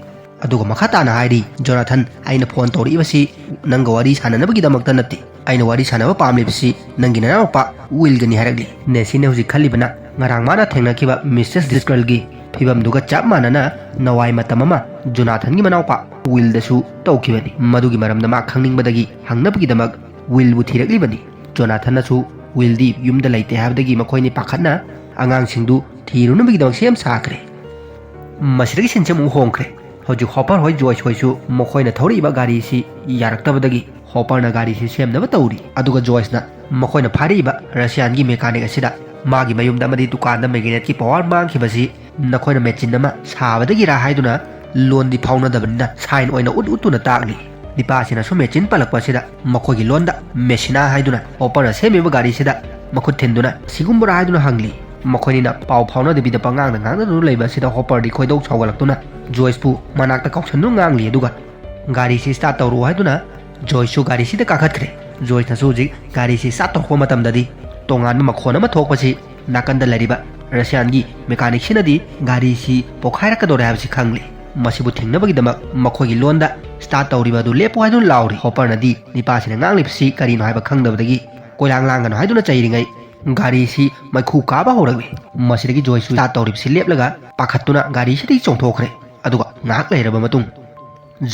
ꯑꯗꯨꯒ ꯃꯈꯥ ꯇꯥꯅ ꯍꯥꯏꯔꯤ, "ꯖꯣꯅꯥꯊꯟ, ꯑꯩꯅ ꯐꯣꯟ ꯇꯧꯔꯛꯏꯕꯁꯤ ꯅꯪꯒ ꯋꯥꯔꯤ ꯁꯥꯟꯅꯅꯕꯒꯤꯗꯃꯛꯇ ꯅꯠꯇꯦ꯫ ꯑꯩꯅ ꯋꯥꯔꯤ ꯁꯥꯟꯅꯕ ꯄꯥꯝꯂꯤꯕꯁꯤ ꯅꯪꯒꯤ ꯅꯅꯥꯎꯄꯥ ꯋꯤꯜꯒꯅꯤ" ꯍꯥꯏꯔꯛꯂꯤ꯫ ꯅꯦꯟꯁꯤꯅ ꯍꯧꯖꯤꯛ ꯈꯜꯂꯤꯕꯅ ꯉꯔꯥꯡ ꯃꯥꯅ ꯊꯦꯡꯅꯈꯤꯕ ꯃꯤꯁꯦꯁ ꯗ꯭ꯔꯤꯁꯀꯜꯒꯤ ꯐꯤꯕꯝꯗꯨꯒ ꯆꯞ ꯃꯥꯟꯅꯅ ꯅꯋꯥꯏ ꯃꯇꯝ ꯑꯃ ꯖꯣꯅꯥꯊꯟꯒꯤ ꯃꯅꯥꯎꯄꯥ ꯋꯤꯜꯗꯁꯨ ꯇꯧꯈꯤꯕꯅꯤ꯫ ꯃꯗꯨꯒꯤ ꯃꯔꯝꯗ ꯃꯥ ꯈꯪꯅꯤꯡꯕꯗꯒꯤ ꯍꯪꯅꯕꯒꯤꯗꯃꯛ ꯋꯤꯜꯕꯨ ꯊꯤꯔꯛꯂꯤꯕꯅꯤ꯫ ꯖꯣꯅꯥꯊꯟꯅꯁꯨ ꯋꯤꯜꯗꯤ ꯌꯨꯝꯗ ꯂꯩꯇꯦ ꯍꯥꯏꯕꯗꯒꯤ ꯃꯈꯣꯏꯅꯤ ꯄꯥꯈꯠꯅ ꯑꯉꯥꯡꯁꯤꯡꯗꯨ ꯊꯤꯔꯨꯅꯕꯒꯤꯗꯃꯛ ꯁꯦꯝ ꯁꯥꯈ꯭ꯔꯦ꯫ ꯃꯁꯤꯗꯒꯤ ꯁꯤꯟꯁꯤ ꯑꯃꯨꯛ ꯍꯣꯡꯈ꯭ꯔꯦ꯫ ꯍꯧꯖꯤꯛ ꯍꯣꯄꯔ ꯍꯣꯏ, ꯖꯣꯏꯁ ꯍꯣꯏꯁꯨ ꯃꯈꯣꯏꯅ ꯊꯧꯔꯛꯏꯕ ꯒꯥꯔꯤꯁꯤ ꯌꯥꯔꯛꯇꯕꯗꯒꯤ ꯍꯣꯄꯔꯅ ꯒꯥꯔꯤꯁꯤ ꯁꯦꯝꯅꯕ ꯇꯧꯔꯤ꯫ ꯑꯗꯨꯒ ꯖꯣꯏꯁꯅ ꯃꯈꯣꯏꯅ ꯐꯥꯔꯛꯏꯕ ꯔꯁꯤꯌꯥꯟꯒꯤ ꯃꯦꯀꯥꯅꯤꯛ ꯑꯁꯤꯗ ꯃꯥꯒꯤ ꯃꯌꯨꯝꯗ ꯑꯃꯗꯤ ꯗꯨꯀꯥꯟꯗ ꯃꯦꯒꯅꯦꯠꯀꯤ ꯄꯋꯥꯔ ꯃꯥꯡꯈꯤꯕꯁꯤ ꯅꯈꯣꯏꯅ ꯃꯦꯆꯤꯟ ꯑꯃ ꯁꯥꯕꯗꯒꯤꯔꯥ ꯍꯥꯏꯗꯨꯅ ꯂꯣꯟꯗꯤ ꯐꯥꯎꯅꯗꯕꯅꯤꯅ ꯁꯥꯏꯟ ꯑꯣꯏꯅ ꯎꯠ ꯎꯠꯇꯨꯅ ꯇꯥꯛꯂꯤ꯫ ꯅꯤꯄꯥꯁꯤꯅꯁꯨ ꯃꯦꯆꯤꯟ ꯄꯜꯂꯛꯄ ꯑꯁꯤꯗ ꯃꯈꯣꯏꯒꯤ ꯂꯣꯟꯗ ꯃꯦꯁꯤꯅꯥ ꯍꯥꯏꯗꯨꯅ ꯍꯣꯄꯔꯅ ꯁꯦꯝꯃꯤꯕ ꯒꯥꯔꯤꯁꯤꯗ ꯃꯈꯨꯠ ꯊꯤꯟꯗꯨꯅ ꯁꯤꯒꯨꯝꯕꯔꯥ ꯍꯥꯏꯗꯨꯅ ꯍꯪꯂꯤ꯫ ꯃꯈꯣꯏꯅꯤꯅ ꯄꯥꯎ ꯐꯥꯎꯅꯗꯕꯤꯗ ꯄꯉꯥꯡꯗ ꯉꯥꯡꯅꯗꯨꯅ ꯂꯩꯕ ꯑꯁꯤꯗ ꯍꯣꯄꯔꯗꯤ ꯈꯣꯏꯗꯧ ꯁꯥꯎꯒꯠꯂꯛꯇꯨꯅ ꯖꯣꯏꯁꯄꯨ ꯃꯅꯥꯛꯇ ꯀꯧꯁꯟꯗꯨꯅ ꯉꯥꯡꯂꯤ꯫ ꯑꯗꯨꯒ ꯒꯥꯔꯤꯁꯤ ꯁ꯭ꯇꯥꯔꯠ ꯇꯧꯔꯛꯑꯣ ꯍꯥꯏꯗꯨꯅ ꯖꯣꯏꯁꯁꯨ ꯒꯥꯔꯤꯁꯤꯗ ꯀꯥꯈꯠꯈ꯭ꯔꯦ꯫ ꯖꯣꯏꯁꯅꯁꯨ ꯍꯧꯖꯤꯛ ꯒꯥꯔꯤꯁꯤ ꯁ꯭ꯇꯥꯔꯠ ꯇꯧꯔꯛꯄ ꯃꯇꯝꯗꯗꯤ ꯇꯣꯉꯥꯟꯕ ꯃꯈꯣꯟ ꯑꯃ ꯊꯣꯛꯄꯁꯤ ꯅꯥꯀꯟꯗ ꯂꯩꯔꯤꯕ ꯔꯁꯤꯌꯥꯟꯒꯤ ꯃꯦꯀꯥꯅꯤꯛꯁꯤꯅꯗꯤ ꯒꯥꯔꯤꯁꯤ ꯄꯣꯈꯥꯏꯔꯛꯀꯗꯧꯔꯦ ꯍꯥꯏꯕꯁꯤ ꯈꯪꯂꯤ꯫ ꯃꯁꯤꯕꯨ ꯊꯤꯡꯅꯕꯒꯤꯗꯃꯛ ꯃꯈꯣꯏꯒꯤ ꯂꯣꯟꯗ "ꯁ꯭ꯇꯥꯔꯠ ꯇꯧꯔꯤꯕ ꯑꯗꯨ ꯂꯦꯞꯄꯨ" ꯍꯥꯏꯗꯨꯅ ꯂꯥꯎꯔꯤ꯫ ꯍꯣꯄꯔꯅꯗꯤ ꯅꯤꯄꯥꯁꯤꯅ ꯉꯥꯡꯂꯤꯕꯁꯤ ꯀꯔꯤꯅꯣ ꯍꯥꯏꯕ ꯈꯪꯗꯕꯗꯒꯤ "ꯀꯣꯏꯂꯥꯡ ꯂꯥꯡꯒꯅꯨ" ꯍꯥꯏꯗꯨꯅ ꯆꯩꯔꯤꯉꯩ ꯒꯥꯔꯤꯁꯤ ꯃꯩꯈꯨ ꯀꯥꯕ ꯍꯧꯔꯛꯂꯤ꯫ ꯃꯁꯤꯗꯒꯤ ꯖꯣꯏꯁꯁꯨ ꯁ꯭ꯇꯥꯔꯠ ꯇꯧꯔꯤꯕꯁꯤ ꯂꯦꯞꯂꯒ ꯄꯥꯈꯠꯇꯨꯅ ꯒꯥꯔꯤꯁꯤꯗꯒꯤ ꯆꯣꯡꯊꯣꯛꯈ꯭ꯔꯦ꯫ ꯑꯗꯨꯒ ꯉꯥꯏꯍꯥꯛ ꯂꯩꯔꯕ ꯃꯇꯨꯡ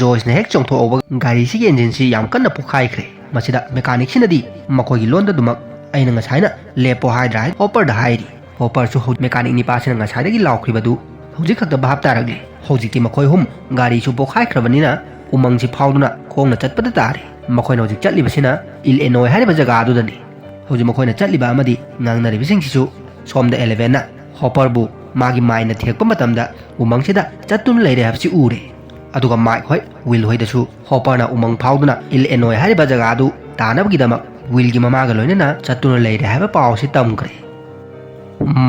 ꯖꯣꯏꯁꯅ ꯍꯦꯛ ꯆꯣꯡꯊꯣꯛꯍꯧꯕ ꯒꯥꯔꯤꯁꯤꯒꯤ ꯏꯟꯖꯤꯟꯁꯤ ꯌꯥꯝ ꯀꯟꯅ ꯄꯣꯈꯥꯏꯈ꯭ꯔꯦ꯫ ꯃꯁꯤꯗ ꯃꯦꯀꯥꯅꯤꯛꯁꯤꯅꯗꯤ ꯃꯈꯣꯏꯒꯤ ꯂꯣꯟꯗ ꯑꯗꯨꯃꯛ "ꯑꯩꯅ ꯉꯁꯥꯏꯅ ꯂꯦꯞꯄꯣ ꯍꯥꯏꯗ꯭ꯔꯥ" ꯍꯥꯏ ꯍꯣꯄꯔꯗ ꯍꯥꯏꯔꯤ꯫ ꯍꯣꯄꯔꯁꯨ ꯍꯧ-, ꯃꯦꯀꯥꯅꯤꯛ ꯅꯤꯄꯥꯁꯤꯅ ꯉꯁꯥꯏꯗꯒꯤ ꯂꯥꯎꯈ꯭ꯔꯤꯕꯗꯨ ꯍꯧꯖꯤꯛ ꯈꯛꯇ ꯚꯥꯞ ꯇꯥꯔꯛꯂꯤ꯫ ꯍꯧꯖꯤꯛꯇꯤ ꯃꯈꯣꯏ ꯑꯍꯨꯝ ꯒꯥꯔꯤꯁꯨ ꯄꯣꯈꯥꯏꯈ꯭ꯔꯕꯅꯤꯅ ꯎꯃꯪꯁꯤ ꯐꯥꯎꯗꯨꯅ ꯈꯣꯡꯅ ꯆꯠꯄꯗ ꯇꯥꯔꯦ꯫ ꯃꯈꯣꯏꯅ ꯍꯧꯖꯤꯛ ꯆꯠꯂꯤꯕꯁꯤꯅ ꯏꯜ ꯑꯦꯅꯣꯏ ꯍꯥꯏꯔꯤꯕ ꯖꯒꯥ ꯑꯗꯨꯗꯅꯤ꯫ ꯍꯧꯖꯤꯛ ꯃꯈꯣꯏꯅ ꯆꯠꯂꯤꯕ ꯑꯃꯗꯤ ꯉꯥꯡꯅꯔꯤꯕꯁꯤꯡꯁꯤꯁꯨ ꯁꯣꯝꯗ ꯑꯦꯂꯦꯚꯦꯟꯅ ꯍꯣꯄꯔꯕꯨ ꯃꯥꯒꯤ ꯃꯥꯏꯅ ꯊꯦꯛꯄ ꯃꯇꯝꯗ ꯎꯃꯪꯁꯤꯗ ꯆꯠꯇꯨꯅ ꯂꯩꯔꯦ ꯍꯥꯏꯕꯁꯤ ꯎꯔꯦ꯫ ꯑꯗꯨꯒ ꯃꯥꯏꯛ ꯍꯣꯏ, ꯋꯤꯜ ꯍꯣꯏꯗꯁꯨ ꯍꯣꯄꯔꯅ ꯎꯃꯪ ꯐꯥꯎꯗꯨꯅ ꯏꯜ ꯑꯦꯅꯣꯏ ꯍꯥꯏꯔꯤꯕ ꯖꯒꯥ ꯑꯗꯨ ꯇꯥꯅꯕꯒꯤꯗꯃꯛ ꯋꯤꯜꯒꯤ ꯃꯃꯥꯒ ꯂꯣꯏꯅꯅ ꯆꯠꯇꯨꯅ ꯂꯩꯔꯦ ꯍꯥꯏꯕ ꯄꯥꯎ ꯑꯁꯤ ꯇꯝꯈ꯭ꯔꯦ꯫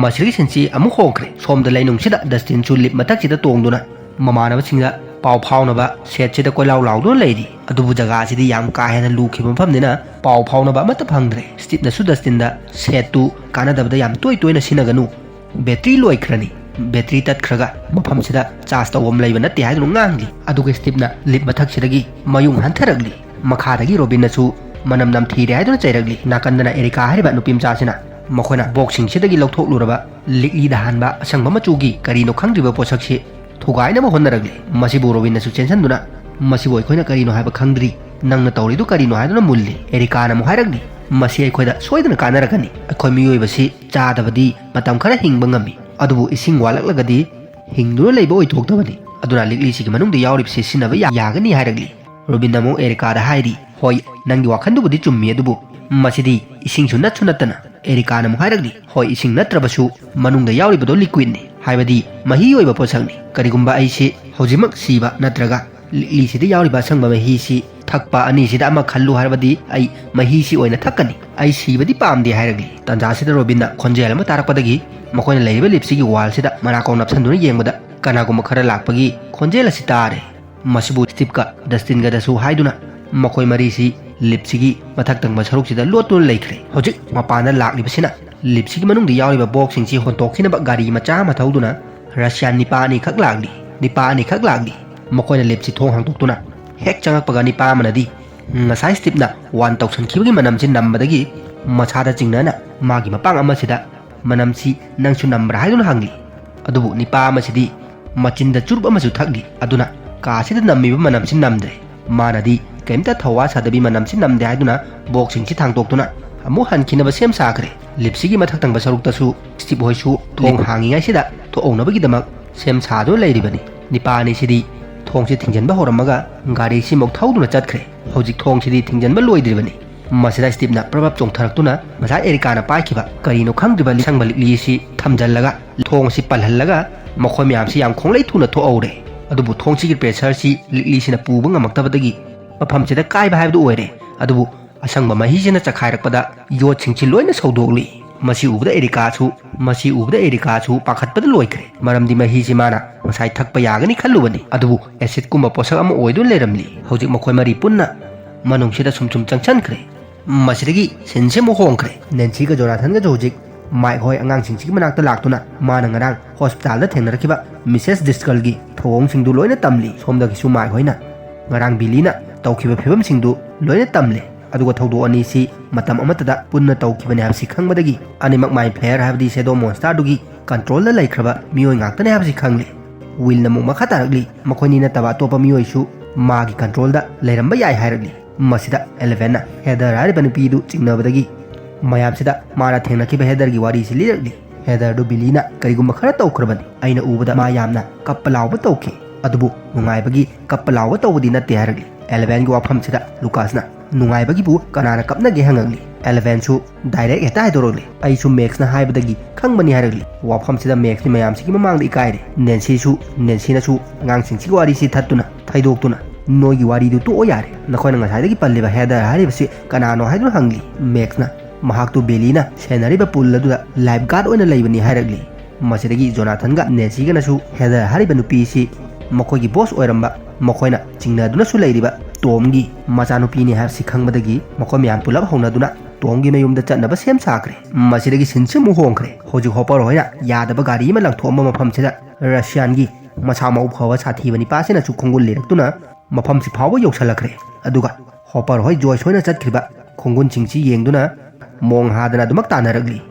ꯃꯁꯤꯗꯒꯤ ꯁꯤꯟꯁꯤ ꯑꯃꯨꯛ ꯍꯣꯡꯈ꯭ꯔꯦ꯫ ꯁꯣꯝꯗ ꯂꯩꯅꯨꯡꯁꯤꯗ ꯗꯁꯇꯤꯟꯁꯨ ꯂꯤꯞ ꯃꯊꯛꯁꯤꯗ ꯇꯣꯡꯗꯨꯅ ꯃꯃꯥꯟꯅꯕꯁꯤꯡꯗ ꯄꯥꯎ ꯐꯥꯎꯅꯕ ꯁꯦꯠꯁꯤꯗ ꯀꯣꯏꯂꯥꯎ ꯂꯥꯎꯗꯨꯅ ꯂꯩꯔꯤ꯫ ꯑꯗꯨꯕꯨ ꯖꯒꯥ ꯑꯁꯤꯗꯤ ꯌꯥꯝ ꯀꯥ ꯍꯦꯟꯅ ꯂꯨꯈꯤꯕ ꯃꯐꯝꯅꯤꯅ ꯄꯥꯎ ꯐꯥꯎꯅꯕ ꯑꯃꯠꯇ ꯐꯪꯗ꯭ꯔꯦ꯫ ꯁ꯭ꯇꯤꯞꯅꯁꯨ ꯗꯁꯇꯤꯟꯗ "ꯁꯦꯠꯇꯨ ꯀꯥꯟꯅꯗꯕꯗ ꯌꯥꯝ ꯇꯣꯏ ꯇꯣꯏꯅ ꯁꯤꯖꯤꯟꯅꯒꯅꯨ, ꯕꯦꯇ꯭ꯔꯤ ꯂꯣꯏꯈ꯭ꯔꯅꯤ꯫ ꯕꯦꯇ꯭ꯔꯤ ꯇꯠꯈ꯭ꯔꯒ ꯃꯐꯝꯁꯤꯗ ꯆꯥꯔꯖ ꯇꯧꯐꯝ ꯂꯩꯕ ꯅꯠꯇꯦ" ꯍꯥꯏꯗꯨꯅ ꯉꯥꯡꯂꯤ꯫ ꯑꯗꯨꯒ ꯁ꯭ꯇꯤꯞꯅ ꯂꯤꯞ ꯃꯊꯛꯁꯤꯗꯒꯤ ꯃꯌꯨꯡ ꯍꯟꯊꯔꯛꯂꯤ꯫ ꯃꯈꯥꯗꯒꯤ ꯔꯣꯕꯤꯟꯅꯁꯨ "ꯃꯅꯝ ꯅꯝꯊꯤꯔꯦ" ꯍꯥꯏꯗꯨꯅ ꯆꯩꯔꯛꯂꯤ꯫ ꯅꯥꯀꯟꯗꯅ ꯑꯦꯔꯤꯀꯥ ꯍꯥꯏꯔꯤꯕ ꯅꯨꯄꯤ ꯃꯆꯥꯁꯤꯅ ꯃꯈꯣꯏꯅ ꯕꯣꯛꯁꯁꯤꯡꯁꯤꯗꯒꯤ ꯂꯧꯊꯣꯛꯂꯨꯔꯕ ꯂꯤꯛꯂꯤꯗ ꯍꯥꯟꯕ ꯑꯁꯪꯕ ꯃꯆꯨꯒꯤ ꯀꯔꯤꯅꯣ ꯈꯪꯗ꯭ꯔꯤꯕ ꯄꯣꯠꯁꯛꯁꯤ ꯊꯨꯒꯥꯏꯅꯕ ꯍꯣꯠꯅꯔꯛꯂꯤ꯫ ꯃꯁꯤꯕꯨ ꯔꯣꯕꯤꯟꯅꯁꯨ ꯆꯦꯟꯁꯤꯟꯗꯨꯅ "ꯃꯁꯤꯕꯨ ꯑꯩꯈꯣꯏꯅ ꯀꯔꯤꯅꯣ ꯍꯥꯏꯕ ꯈꯪꯗ꯭ꯔꯤ꯫ ꯅꯪꯅ ꯇꯧꯔꯤꯗꯨ ꯀꯔꯤꯅꯣ?" ꯍꯥꯏꯗꯨꯅ ꯃꯨꯜꯂꯤ꯫ ꯑꯦꯔꯤꯀꯥꯅ ꯑꯃꯨꯛ ꯍꯥꯏꯔꯛꯂꯤ, "ꯃꯁꯤ ꯑꯩꯈꯣꯏꯗ ꯁꯣꯏꯗꯅ ꯀꯥꯟꯅꯔꯛꯀꯅꯤ꯫ ꯑꯩꯈꯣꯏ ꯃꯤꯑꯣꯏꯕꯁꯤ ꯆꯥꯗꯕꯗꯤ ꯃꯇꯝ ꯈꯔ ꯍꯤꯡꯕ ꯉꯝꯃꯤ, ꯑꯗꯨꯕꯨ ꯏꯁꯤꯡ ꯋꯥꯠꯂꯛꯂꯒꯗꯤ ꯍꯤꯡꯗꯨꯅ ꯂꯩꯕ ꯑꯣꯏꯊꯣꯛꯇꯕꯅꯤ꯫ ꯑꯗꯨꯅ ꯂꯤꯛꯂꯤꯁꯤꯒꯤ ꯃꯅꯨꯡꯗ ꯌꯥꯎꯔꯤꯕꯁꯤ ꯁꯤꯖꯤꯟꯅꯕ ꯌꯥ-, ꯌꯥꯒꯅꯤ" ꯍꯥꯏꯔꯛꯂꯤ꯫ ꯔꯣꯕꯤꯟꯅ ꯑꯃꯨꯛ ꯑꯦꯔꯤꯀꯥꯗ ꯍꯥꯏꯔꯤ, "ꯍꯣꯏ, ꯅꯪꯒꯤ ꯋꯥꯈꯜꯗꯨꯕꯨꯗꯤ ꯆꯨꯝꯃꯤ, ꯑꯗꯨꯕꯨ ꯃꯁꯤꯗꯤ ꯏꯁꯤꯡꯁꯨ ꯅꯠꯁꯨ ꯅꯠꯇꯅ ꯑꯦꯔꯤꯀꯥꯅ ꯑꯃꯨꯛ ꯍꯥꯏꯔꯛꯂꯤ, "ꯍꯣꯏ, ꯏꯁꯤꯡ ꯅꯠꯇ꯭ꯔꯕꯁꯨ ꯃꯅꯨꯡꯗ ꯌꯥꯎꯔꯤꯕꯗꯣ ꯂꯤꯀ꯭ꯋꯤꯠꯅꯤ, ꯍꯥꯏꯕꯗꯤ ꯃꯍꯤ ꯑꯣꯏꯕ ꯄꯣꯠꯁꯛꯅꯤ꯫ ꯀꯔꯤꯒꯨꯝꯕ ꯑꯩꯁꯤ ꯍꯧꯖꯤꯛꯃꯛ ꯁꯤꯕ ꯅꯠꯇ꯭ꯔꯒ ꯂꯤꯛꯂꯤꯁꯤꯗ ꯌꯥꯎꯔꯤꯕ ꯑꯁꯪꯕ ꯃꯍꯤꯁꯤ ꯊꯛꯄ ꯑꯅꯤꯁꯤꯗ ꯑꯃ ꯈꯜꯂꯨ ꯍꯥꯏꯔꯕꯗꯤ ꯑꯩ ꯃꯍꯤꯁꯤ ꯑꯣꯏꯅ ꯊꯛꯀꯅꯤ꯫ ꯑꯩ ꯁꯤꯕꯗꯤ ꯄꯥꯝꯗꯦ" ꯍꯥꯏꯔꯛꯂꯤ꯫ ꯇꯥꯟꯖꯥꯁꯤꯗ ꯔꯣꯕꯤꯟꯅ ꯈꯣꯟꯖꯦꯜ ꯑꯃ ꯇꯥꯔꯛꯄꯗꯒꯤ ꯃꯈꯣꯏꯅ ꯂꯩꯔꯤꯕ ꯂꯤꯞꯁꯤꯒꯤ ꯋꯥꯜꯁꯤꯗ ꯃꯅꯥꯀꯣꯡ ꯅꯞꯁꯟꯗꯨꯅ ꯌꯦꯡꯕꯗ ꯀꯅꯥꯒꯨꯝꯕ ꯈꯔ ꯂꯥꯛꯄꯒꯤ ꯈꯣꯟꯖꯦꯜ ꯑꯁꯤ ꯇꯥꯔꯦ꯫ ꯃꯁꯤꯕꯨ ꯁ꯭ꯇꯤꯞꯀ ꯗꯁꯇꯤꯟꯒꯗꯁꯨ ꯍꯥꯏꯗꯨꯅ ꯃꯈꯣꯏ ꯃꯔꯤꯁꯤ ꯂꯤꯞꯁꯤꯒꯤ ꯃꯊꯛ ꯊꯪꯕ ꯁꯔꯨꯛꯁꯤꯗ ꯂꯣꯠꯇꯨꯅ ꯂꯩꯈ꯭ꯔꯦ꯫ ꯍꯧꯖꯤꯛ ꯃꯄꯥꯟꯗ ꯂꯥꯛꯂꯤꯕꯁꯤꯅ ꯂꯤꯞꯁꯤꯒꯤ ꯃꯅꯨꯡꯗ ꯌꯥꯎꯔꯤꯕ ꯕꯣꯛꯁꯁꯤꯡꯁꯤ ꯍꯣꯟꯇꯣꯛꯈꯤꯅꯕ ꯒꯥꯔꯤ ꯃꯆꯥ ꯑꯃ ꯊꯧꯗꯨꯅ ꯔꯁꯤꯌꯥꯟ ꯅꯤꯄꯥ ꯑꯅꯤꯈꯛ ꯂꯥꯛꯂꯤ꯫ ꯅꯤꯄꯥ ꯑꯅꯤꯈꯛ ꯂꯥꯛꯂꯤ꯫ ꯃꯈꯣꯏꯅ ꯂꯤꯞꯁꯤ ꯊꯣꯡ ꯍꯥꯡꯗꯣꯛꯇꯨꯅ ꯍꯦꯛ ꯆꯪꯉꯛꯄꯒ ꯅꯤꯄꯥ ꯑꯃꯅꯗꯤ ꯉꯁꯥꯏ ꯁ꯭ꯇꯤꯞꯅ ꯋꯥꯟ ꯇꯧꯁꯟꯈꯤꯕꯒꯤ ꯃꯅꯝꯁꯤ ꯅꯝꯕꯗꯒꯤ ꯃꯁꯥꯗ ꯆꯤꯡꯅꯅ ꯃꯥꯒꯤ ꯃꯄꯥꯡ ꯑꯃꯁꯤꯗ "ꯃꯅꯝꯁꯤ ꯅꯪꯁꯨ ꯅꯝꯕ꯭ꯔꯥ?" ꯍꯥꯏꯗꯨꯅ ꯍꯪꯂꯤ꯫ ꯑꯗꯨꯕꯨ ꯅꯤꯄꯥ ꯑꯃꯁꯤꯗꯤ ꯃꯆꯤꯟꯗ ꯆꯨꯔꯨꯞ ꯑꯃꯁꯨ ꯊꯛꯂꯤ꯫ ꯑꯗꯨꯅ ꯀꯥꯁꯤꯗ ꯅꯝꯃꯤꯕ ꯃꯅꯝꯁꯤ ꯅꯝꯗ꯭ꯔꯦ꯫ ꯃꯥꯅꯗꯤ ꯀꯔꯤꯝꯇ ꯊꯧꯋꯥ ꯁꯥꯗꯕꯤ ꯃꯅꯝꯁꯤ ꯅꯝꯗꯦ ꯍꯥꯏꯗꯨꯅ ꯕꯣꯛꯁꯁꯤꯡꯁꯤ ꯊꯥꯡꯗꯣꯛꯇꯨꯅ ꯑꯃꯨꯛ ꯍꯟꯈꯤꯅꯕ ꯁꯦꯝ ꯁꯥꯈ꯭ꯔꯦ꯫ ꯂꯤꯞꯁꯤꯒꯤ ꯃꯊꯛ ꯊꯪꯕ ꯁꯔꯨꯛꯇꯁꯨ ꯁ꯭ꯇꯤꯞ ꯍꯣꯏꯁꯨ ꯊꯣꯡ ꯍꯥꯡꯉꯤꯉꯩꯁꯤꯗ ꯊꯣꯛꯍꯧꯅꯕꯒꯤꯗꯃꯛ ꯁꯦꯝ ꯁꯥꯗꯨꯅ ꯂꯩꯔꯤꯕꯅꯤ꯫ ꯅꯤꯄꯥ ꯑꯅꯤꯁꯤꯗꯤ ꯊꯣꯡꯁꯤ ꯊꯤꯡꯖꯤꯟꯕ ꯍꯧꯔꯝꯃꯒ ꯒꯥꯔꯤꯁꯤꯃꯨꯛ ꯊꯧꯗꯨꯅ ꯆꯠꯈ꯭ꯔꯦ꯫ ꯍꯧꯖꯤꯛ ꯊꯣꯡꯁꯤꯗꯤ ꯊꯤꯡꯖꯤꯟꯕ ꯂꯣꯏꯗ꯭ꯔꯤꯕꯅꯤ꯫ ꯃꯁꯤꯗ ꯁ꯭ꯇꯤꯞꯅ ꯄ꯭ꯔꯞ ꯄ꯭ꯔꯞ ꯆꯣꯡꯊꯔꯛꯇꯨꯅ ꯉꯁꯥꯏ ꯑꯦꯔꯤꯀꯥꯅ ꯄꯥꯏꯈꯤꯕ ꯀꯔꯤꯅꯣ ꯈꯪꯗ꯭ꯔꯤꯕ ꯂꯤꯁꯪꯕ ꯂꯤꯛꯂꯤ ꯑꯁꯤ ꯊꯝꯖꯤꯜꯂꯒ ꯊꯣꯡ ꯑꯁꯤ ꯄꯜꯍꯜꯂꯒ ꯃꯈꯣꯏ ꯃꯌꯥꯝꯁꯤ ꯌꯥꯝ ꯈꯣꯡꯂꯩ ꯊꯨꯅ ꯊꯣꯛꯍꯧꯔꯦ꯫ ꯑꯗꯨꯕꯨ ꯊꯣꯡꯁꯤꯒꯤ ꯄ꯭ꯔꯦꯁꯔꯁꯤ ꯂꯤꯛꯂꯤꯁꯤꯅ ꯄꯨꯕ ꯉꯝꯃꯛꯇꯕꯗꯒꯤ ꯃꯐꯝꯁꯤꯗ ꯀꯥꯏꯕ ꯍꯥꯏꯕꯗꯨ ꯑꯣꯏꯔꯦ꯫ ꯑꯗꯨꯕꯨ ꯑꯁꯪꯕ ꯃꯍꯤꯁꯤꯅ ꯆꯈꯥꯏꯔꯛꯄꯗ ꯌꯣꯠꯁꯤꯡꯁꯤ ꯂꯣꯏꯅ ꯁꯧꯗꯣꯛꯂꯤ꯫ ꯃꯁꯤ ꯎꯕꯗ ꯑꯦꯔꯤꯀꯥꯁꯨ, ꯃꯁꯤ ꯎꯕꯗ ꯑꯦꯔꯤꯀꯥꯁꯨ ꯄꯥꯈꯠꯄꯗ ꯂꯣꯏꯈ꯭ꯔꯦ꯫ ꯃꯔꯝꯗꯤ ꯃꯍꯤꯁꯤ ꯃꯥꯅ ꯉꯁꯥꯏ ꯊꯛꯄ ꯌꯥꯒꯅꯤ ꯈꯜꯂꯨꯕꯅꯤ꯫ ꯑꯗꯨꯕꯨ ꯑꯦꯁꯤꯗꯀꯨꯝꯕ ꯄꯣꯠꯁꯛ ꯑꯃ ꯑꯣꯏꯗꯨꯅ ꯂꯩꯔꯝꯂꯤ꯫ ꯍꯧꯖꯤꯛ ꯃꯈꯣꯏ ꯃꯔꯤ ꯄꯨꯟꯅ ꯃꯅꯨꯡꯁꯤꯗ ꯁꯨꯝ ꯁꯨꯝ ꯆꯪꯁꯤꯟꯈ꯭ꯔꯦ꯫ ꯃꯁꯤꯗꯒꯤ ꯁꯤꯟꯁꯤ ꯑꯃꯨꯛ ꯍꯣꯡꯈ꯭ꯔꯦ꯫ ꯅꯦꯟꯁꯤꯒ ꯖꯣꯅꯥꯊꯟꯒꯁꯨ ꯍꯧꯖꯤꯛ ꯃꯥꯏꯛ ꯍꯣꯏ ꯑꯉꯥꯡꯁꯤꯡꯁꯤꯒꯤ ꯃꯅꯥꯛꯇ ꯂꯥꯛꯇꯨꯅ ꯃꯥꯅ ꯉꯔꯥꯡ ꯍꯣꯁꯄꯤꯇꯥꯜꯗ ꯊꯦꯡꯅꯔꯛꯈꯤꯕ ꯃꯤꯁꯦꯁ ꯗꯤꯁꯀꯜꯒꯤ ꯊꯧꯑꯣꯡꯁꯤꯡꯗꯨ ꯂꯣꯏꯅ ꯇꯝꯂꯤ꯫ ꯁꯣꯝꯗꯒꯤꯁꯨ ꯃꯥꯏꯛ ꯍꯣꯏꯅ ꯉꯔꯥꯡ ꯕꯤꯂꯤꯅ ꯇꯧꯈꯤꯕ ꯐꯤꯕꯝꯁꯤꯡꯗꯨ ꯂꯣꯏꯅ ꯇꯝꯂꯦ꯫ ꯑꯗꯨꯒ ꯊꯧꯗꯣꯛ ꯑꯅꯤꯁꯤ ꯃꯇꯝ ꯑꯃꯠꯇꯗ ꯄꯨꯟꯅ ꯇꯧꯈꯤꯕꯅꯤ ꯍꯥꯏꯕꯁꯤ ꯈꯪꯕꯗꯒꯤ ꯑꯅꯤꯃꯛ ꯃꯥꯏꯟ ꯐ꯭ꯂꯦꯌꯔ ꯍꯥꯏꯕꯗꯤ ꯁꯦꯗꯣ ꯃꯣꯟꯁꯇꯥꯔꯗꯨꯒꯤ ꯀꯟꯇ꯭ꯔꯣꯜꯗ ꯂꯩꯈ꯭ꯔꯕ ꯃꯤꯑꯣꯏ ꯉꯥꯛꯇꯅꯤ ꯍꯥꯏꯕꯁꯤ ꯈꯪꯂꯦ꯫ ꯋꯤꯜꯅ ꯑꯃꯨꯛ ꯃꯈꯥ ꯇꯥꯔꯛꯂꯤ, ꯃꯈꯣꯏꯅꯤ ꯅꯠꯇꯕ ꯑꯇꯣꯞꯄ ꯃꯤꯑꯣꯏꯁꯨ ꯃꯥꯒꯤ ꯀꯟꯇ꯭ꯔꯣꯜꯗ ꯂꯩꯔꯝꯕ ꯌꯥꯏ ꯍꯥꯏꯔꯛꯂꯤ꯫ ꯃꯁꯤꯗ ꯑꯦꯂꯦꯚꯦꯟꯅ ꯍꯦꯗꯔ ꯍꯥꯏꯔꯤꯕ ꯅꯨꯄꯤꯗꯨ ꯆꯤꯡꯅꯕꯗꯒꯤ ꯃꯌꯥꯝꯁꯤꯗ ꯃꯥꯅ ꯊꯦꯡꯅꯈꯤꯕ ꯍꯦꯗꯔꯒꯤ ꯋꯥꯔꯤꯁꯤ ꯂꯤꯔꯛꯂꯤ꯫ ꯍꯦꯗꯔꯗꯨ ꯕꯤꯂꯤꯅ ꯀꯔꯤꯒꯨꯝꯕ ꯈꯔ ꯇꯧꯈ꯭ꯔꯕꯅꯤ꯫ ꯑꯩꯅ ꯎꯕꯗ ꯃꯥ ꯌꯥꯝꯅ ꯀꯞꯄ ꯂꯥꯎꯕ ꯇꯧꯈꯤ, ꯑꯗꯨꯕꯨ ꯅꯨꯡꯉꯥꯏꯕꯒꯤ ꯀꯞꯄ ꯂꯥꯎꯕ ꯇꯧꯕꯗꯤ ꯅꯠꯇꯦ ꯍꯥꯏꯔꯛꯂꯤ꯫ ꯑꯦꯂꯦꯚꯦꯟꯒꯤ ꯋꯥꯐꯝꯁꯤꯗ ꯂꯨꯀꯥꯁꯅ ꯅꯨꯡꯉꯥꯏꯕꯒꯤꯕꯨ ꯀꯅꯥꯅ ꯀꯞꯅꯒꯦ ꯍꯪꯉꯛꯂꯤ꯫ ꯑꯦꯂꯦꯚꯦꯟꯁꯨ ꯗꯥꯏꯔꯦꯛ ꯍꯦꯛꯇ ꯍꯥꯏꯗꯣꯔꯛꯂꯦ꯫ ꯑꯩꯁꯨ ꯃꯦꯛꯁꯅ ꯍꯥꯏꯕꯗꯒꯤ ꯈꯪꯕꯅꯤ ꯍꯥꯏꯔꯛꯂꯤ꯫ ꯋꯥꯐꯝꯁꯤꯗ ꯃꯦꯛꯁꯇꯤ ꯃꯌꯥꯝꯁꯤꯒꯤ ꯃꯃꯥꯡꯗ ꯏꯀꯥꯏꯔꯦ꯫ ꯅꯦꯟꯁꯤꯁꯨ ꯅꯦꯟꯁꯤꯅꯁꯨ ꯑꯉꯥꯡꯁꯤꯡꯁꯤꯒꯤ ꯋꯥꯔꯤꯁꯤ ꯊꯠꯇꯨꯅ ꯊꯩꯗꯣꯛꯇꯨꯅ, "ꯅꯣꯏꯒꯤ ꯋꯥꯔꯤꯗꯨ ꯇꯣꯛꯑꯣ ꯌꯥꯔꯦ꯫ ꯅꯈꯣꯏꯅ ꯉꯁꯥꯏꯗꯒꯤ ꯄꯜꯂꯤꯕ ꯍꯦꯗꯔ ꯍꯥꯏꯔꯤꯕꯁꯤ ꯀꯅꯥꯅꯣ?" ꯍꯥꯏꯗꯨꯅ ꯍꯪꯂꯤ꯫ ꯃꯦꯛꯁꯅ ꯃꯍꯥꯛꯇꯨ ꯕꯦꯂꯤꯅ ꯁꯦꯟꯅꯔꯤꯕ ꯄꯨꯜ ꯑꯗꯨꯗ ꯂꯥꯏꯐ ꯒꯥꯔꯗ ꯑꯣꯏꯅ ꯂꯩꯕꯅꯤ ꯍꯥꯏꯔꯛꯂꯤ꯫ ꯃꯁꯤꯗꯒꯤ ꯖꯣꯅꯥꯊꯟꯒ ꯅꯦꯟꯁꯤꯒꯅꯁꯨ ꯍꯦꯗꯔ ꯍꯥꯏꯔꯤꯕ ꯅꯨꯄꯤꯁꯤ ꯃꯈꯣꯏꯒꯤ ꯕꯣꯁ ꯑꯣꯏꯔꯝꯕ, ꯃꯈꯣꯏꯅ ꯆꯤꯡꯅꯗꯨꯅꯁꯨ ꯂꯩꯔꯤꯕ ꯇꯣꯝꯒꯤ ꯃꯆꯥꯅꯨꯄꯤꯅꯤ ꯍꯥꯏꯕꯁꯤ ꯈꯪꯕꯗꯒꯤ ꯃꯈꯣꯏ ꯃꯌꯥꯝ ꯄꯨꯂꯞ ꯍꯧꯅꯗꯨꯅ ꯇꯣꯝꯒꯤ ꯃꯌꯨꯝꯗ ꯆꯠꯅꯕ ꯁꯦꯝ ꯁꯥꯈ꯭ꯔꯦ꯫ ꯃꯁꯤꯗꯒꯤ ꯁꯤꯟꯁꯤ ꯑꯃꯨꯛ ꯍꯣꯡꯈ꯭ꯔꯦ꯫ ꯍꯧꯖꯤꯛ ꯍꯣꯄꯔ ꯍꯣꯏꯅ ꯌꯥꯗꯕ ꯒꯥꯔꯤ ꯑꯃ ꯂꯪꯊꯣꯛꯑꯝꯕ ꯃꯐꯝꯁꯤꯗ ꯔꯁꯤꯌꯥꯟꯒꯤ ꯃꯁꯥ ꯃꯎ ꯐꯕ ꯁꯥꯊꯤꯕ ꯅꯤꯄꯥꯁꯤꯅꯁꯨ ꯈꯣꯡꯒꯨꯜ ꯂꯤꯔꯛꯇꯨꯅ ꯃꯐꯝꯁꯤ ꯐꯥꯎꯕ ꯌꯧꯁꯤꯜꯂꯛꯈ꯭ꯔꯦ꯫ ꯑꯗꯨꯒ ꯍꯣꯄꯔ ꯍꯣꯏ ꯖꯣꯏꯁ ꯍꯣꯏꯅ ꯆꯠꯈ꯭ꯔꯤꯕ ꯈꯣꯡꯒꯨꯟꯁꯤꯡꯁꯤ ꯌꯦꯡꯗꯨꯅ ꯃꯣꯡ ꯍꯥꯗꯅ ꯑꯗꯨꯃꯛ ꯇꯥꯟꯅꯔꯛꯂꯤ꯫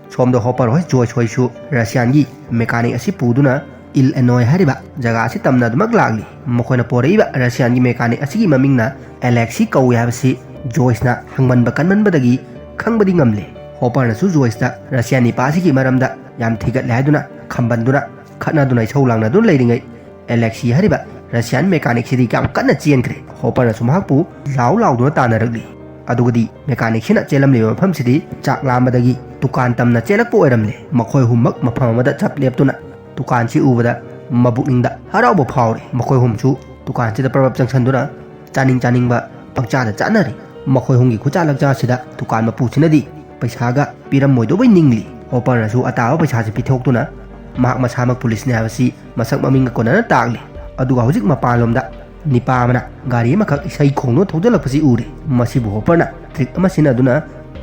ꯁꯣꯝꯗ ꯍꯣꯄꯔ ꯍꯣꯏ ꯖꯣꯏꯁ ꯍꯣꯏꯁꯨ ꯔꯁꯤꯌꯥꯟꯒꯤ ꯃꯦꯀꯥꯅꯤꯛ ꯑꯁꯤ ꯄꯨꯗꯨꯅ ꯏꯜ ꯑꯦꯅꯣꯏ ꯍꯥꯏꯔꯤꯕ ꯖꯒꯥ ꯑꯁꯤ ꯇꯝꯅ ꯑꯗꯨꯃꯛ ꯂꯥꯛꯂꯤ꯫ ꯃꯈꯣꯏꯅ ꯄꯣꯔꯛꯏꯕ ꯔꯁꯤꯌꯥꯟꯒꯤ ꯃꯦꯀꯥꯅꯤꯛ ꯑꯁꯤꯒꯤ ꯃꯃꯤꯡꯅ ꯑꯦꯂꯦꯛꯁꯤ ꯀꯧꯏ ꯍꯥꯏꯕꯁꯤ ꯖꯣꯏꯁꯅ ꯍꯪꯃꯟꯕ ꯀꯟꯃꯟꯕꯗꯒꯤ ꯈꯪꯕꯗꯤ ꯉꯝꯂꯦ꯫ ꯍꯣꯄꯔꯅꯁꯨ ꯖꯣꯏꯁꯇ ꯔꯁꯤꯌꯥꯟ ꯅꯤꯄꯥ ꯑꯁꯤꯒꯤ ꯃꯔꯝꯗ ꯌꯥꯝ ꯊꯤꯒꯠꯂꯦ ꯍꯥꯏꯗꯨꯅ ꯈꯝꯕꯟꯗꯨꯅ ꯈꯠꯅꯗꯨꯅ ꯏꯁꯧ ꯂꯥꯡꯅꯗꯨꯅ ꯂꯩꯔꯤꯉꯩ, ꯑꯦꯂꯦꯛꯁꯤ ꯍꯥꯏꯔꯤꯕ ꯔꯁꯤꯌꯥꯟ ꯃꯦꯀꯥꯅꯤꯛꯁꯤꯗꯤ ꯌꯥꯝ ꯀꯟꯅ ꯆꯦꯟꯈ꯭ꯔꯦ꯫ ꯍꯣꯄꯔꯅꯁꯨ ꯃꯍꯥꯛꯄꯨ ꯂꯥꯎ ꯂꯥꯎꯗꯨꯅ ꯇꯥꯟꯅꯔꯛꯂꯤ꯫ ꯑꯗꯨꯒꯗꯤ ꯃꯦꯀꯥꯅꯤꯛꯁꯤꯅ ꯆꯦꯜꯂꯝꯂꯤꯕ ꯃꯐꯝꯁꯤꯗꯤ ꯆꯥꯛ ꯂꯥꯝꯕꯗꯒꯤ ꯗꯨꯀꯥꯟ ꯇꯝꯅ ꯆꯦꯜꯂꯛꯄ ꯑꯣꯏꯔꯝꯂꯦ꯫ ꯃꯈꯣꯏ ꯑꯍꯨꯝꯃꯛ ꯃꯐꯝ ꯑꯃꯗ ꯆꯞ ꯂꯦꯞꯇꯨꯅ ꯗꯨꯀꯥꯟꯁꯤ ꯎꯕꯗ ꯃꯕꯨꯛꯅꯤꯡꯗ ꯍꯔꯥꯎꯕ ꯐꯥꯎꯔꯦ꯫ ꯃꯈꯣꯏ ꯑꯍꯨꯝꯁꯨ ꯗꯨꯀꯥꯟꯁꯤꯗ ꯄꯔꯞ ꯆꯪꯁꯤꯟꯗꯨꯅ ꯆꯥꯅꯤꯡ ꯆꯥꯅꯤꯡꯕ ꯄꯪꯆꯥꯗ ꯆꯥꯅꯔꯤ꯫ ꯃꯈꯣꯏ ꯑꯍꯨꯝꯒꯤ ꯈꯨꯠꯆꯥ ꯂꯛꯆꯥꯁꯤꯗ ꯗꯨꯀꯥꯟ ꯃꯄꯨꯁꯤꯅꯗꯤ ꯄꯩꯁꯥꯒ ꯄꯤꯔꯝꯃꯣꯏꯗꯧꯕꯩ ꯅꯤꯡꯂꯤ꯫ ꯍꯣꯄꯔꯅꯁꯨ ꯑꯇꯥꯕ ꯄꯩꯁꯥꯁꯤ ꯄꯤꯊꯣꯛꯇꯨꯅ ꯃꯍꯥꯛ ꯃꯁꯥꯃꯛ ꯄꯨꯂꯤꯁꯅꯤ ꯍꯥꯏꯕꯁꯤ ꯃꯁꯛ ꯃꯃꯤꯡꯒ ꯀꯣꯟꯅꯅ ꯇꯥꯛꯂꯤ꯫ ꯑꯗꯨꯒ ꯍꯧꯖꯤꯛ ꯃꯄꯥꯟꯂꯣꯝꯗ ꯅꯤꯄꯥ ꯑꯃꯅ ꯒꯥꯔꯤ ꯑꯃꯈꯛ ꯏꯁꯩ ꯈꯣꯡꯗꯨꯅ ꯊꯧꯖꯤꯜꯂꯛꯄꯁꯤ ꯎꯔꯦ꯫ ꯃꯁꯤꯕꯨ ꯍꯣꯄꯔꯅ ꯇ꯭ꯔꯤꯛ ꯑꯃ ꯁꯤꯖꯤꯟꯅꯗꯨꯅ